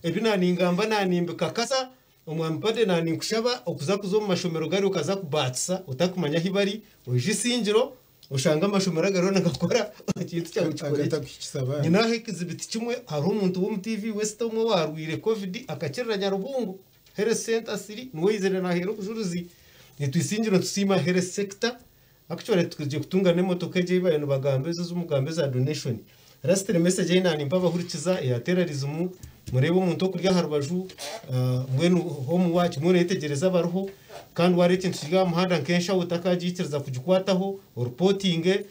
ebi naaningamba naanimbikakasa. Omwami Paddy naaninkushaba okuza kuza omu mashomero gari okaza kubaatisa otakumanya ahi bari, oije Isingiro oshange amashomero agariho nigakora ekintu kyawe kikore gye. Agatakuhikisa abaana. Nyine aho ekizibiti kimwe hariho omuntu w'omu TV West omwe owaarwaire Covid akakirira Nyarubungo Health Centre siri niwe yaizire naaheera obujurizi. Itwe Isingiro nitusiima Health Sector Actually tukwije kutunga n'emotoka egyo ei bariyo nibagamba ezo ez'omugambo eza donation. Lastly message ei naanimpa abahurikiza eya terrorism, mureebe omuntu okuri aha rubaju mbwenu home watch mbwenu oyetegyereze abariho kandi wareeba ekintu kiri aha muhanda nk'enshaho otakagiikiriza kugikwataho oripotinge.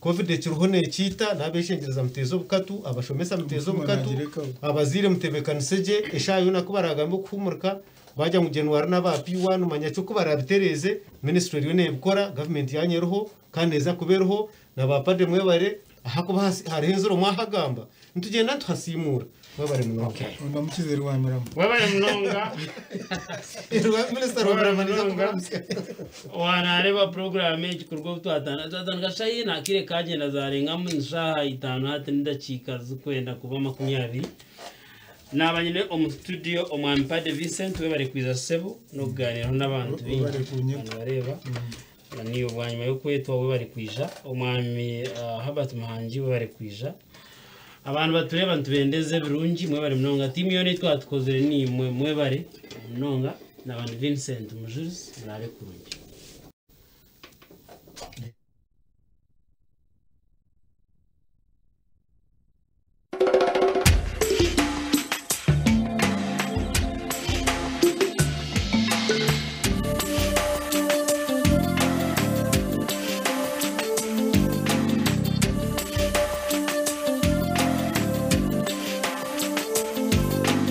Covid ekiriho nekiita nabeshengyereza muteeze obukatu, abashomesa muteeze Omutima obukatu, nagirekaho. abazaire mutebeekanise gye, eshaaha yoona ku baraagambe okuhuumurika baagira ngu January n'aba P1 manya ki oku barabitereeze, ministry eriyo neebikora, gavumenti yaanyu eriho kandi neeza kuba eriho, na ba padre mwebare ahakuba hariho enziro mwahagamba, nitugyenda nituhasiimuura. Mwebare munonga. Ondamukize Rwamirama. Webare munonga. Minisita Rwamirama niiza kukuramutsya. Wanareeba puroguramu egi kuruga obu twatandika twatandika shaaha ina akaire kagyenda zarengamu ni shaaha itaano hati n'edakiika zirikwenda kuba 20. Naaba nyine omu studio omwami Paddy Vincent webare kwiza sebo n'okugaaniiraho n'abantu baingi Webare kunyeta. nibareeba. Niiwe bwanyima y'okwetwa webare kwija. Omwami Herbert Muhangi webare kwija. Abantu batureeba nitubendeza ebirungi mwebare munonga. Tiimu yoona ei twatukozire niimwe mwebare munonga. Naaba ndi Vincent Mujurizi muraare kurungi.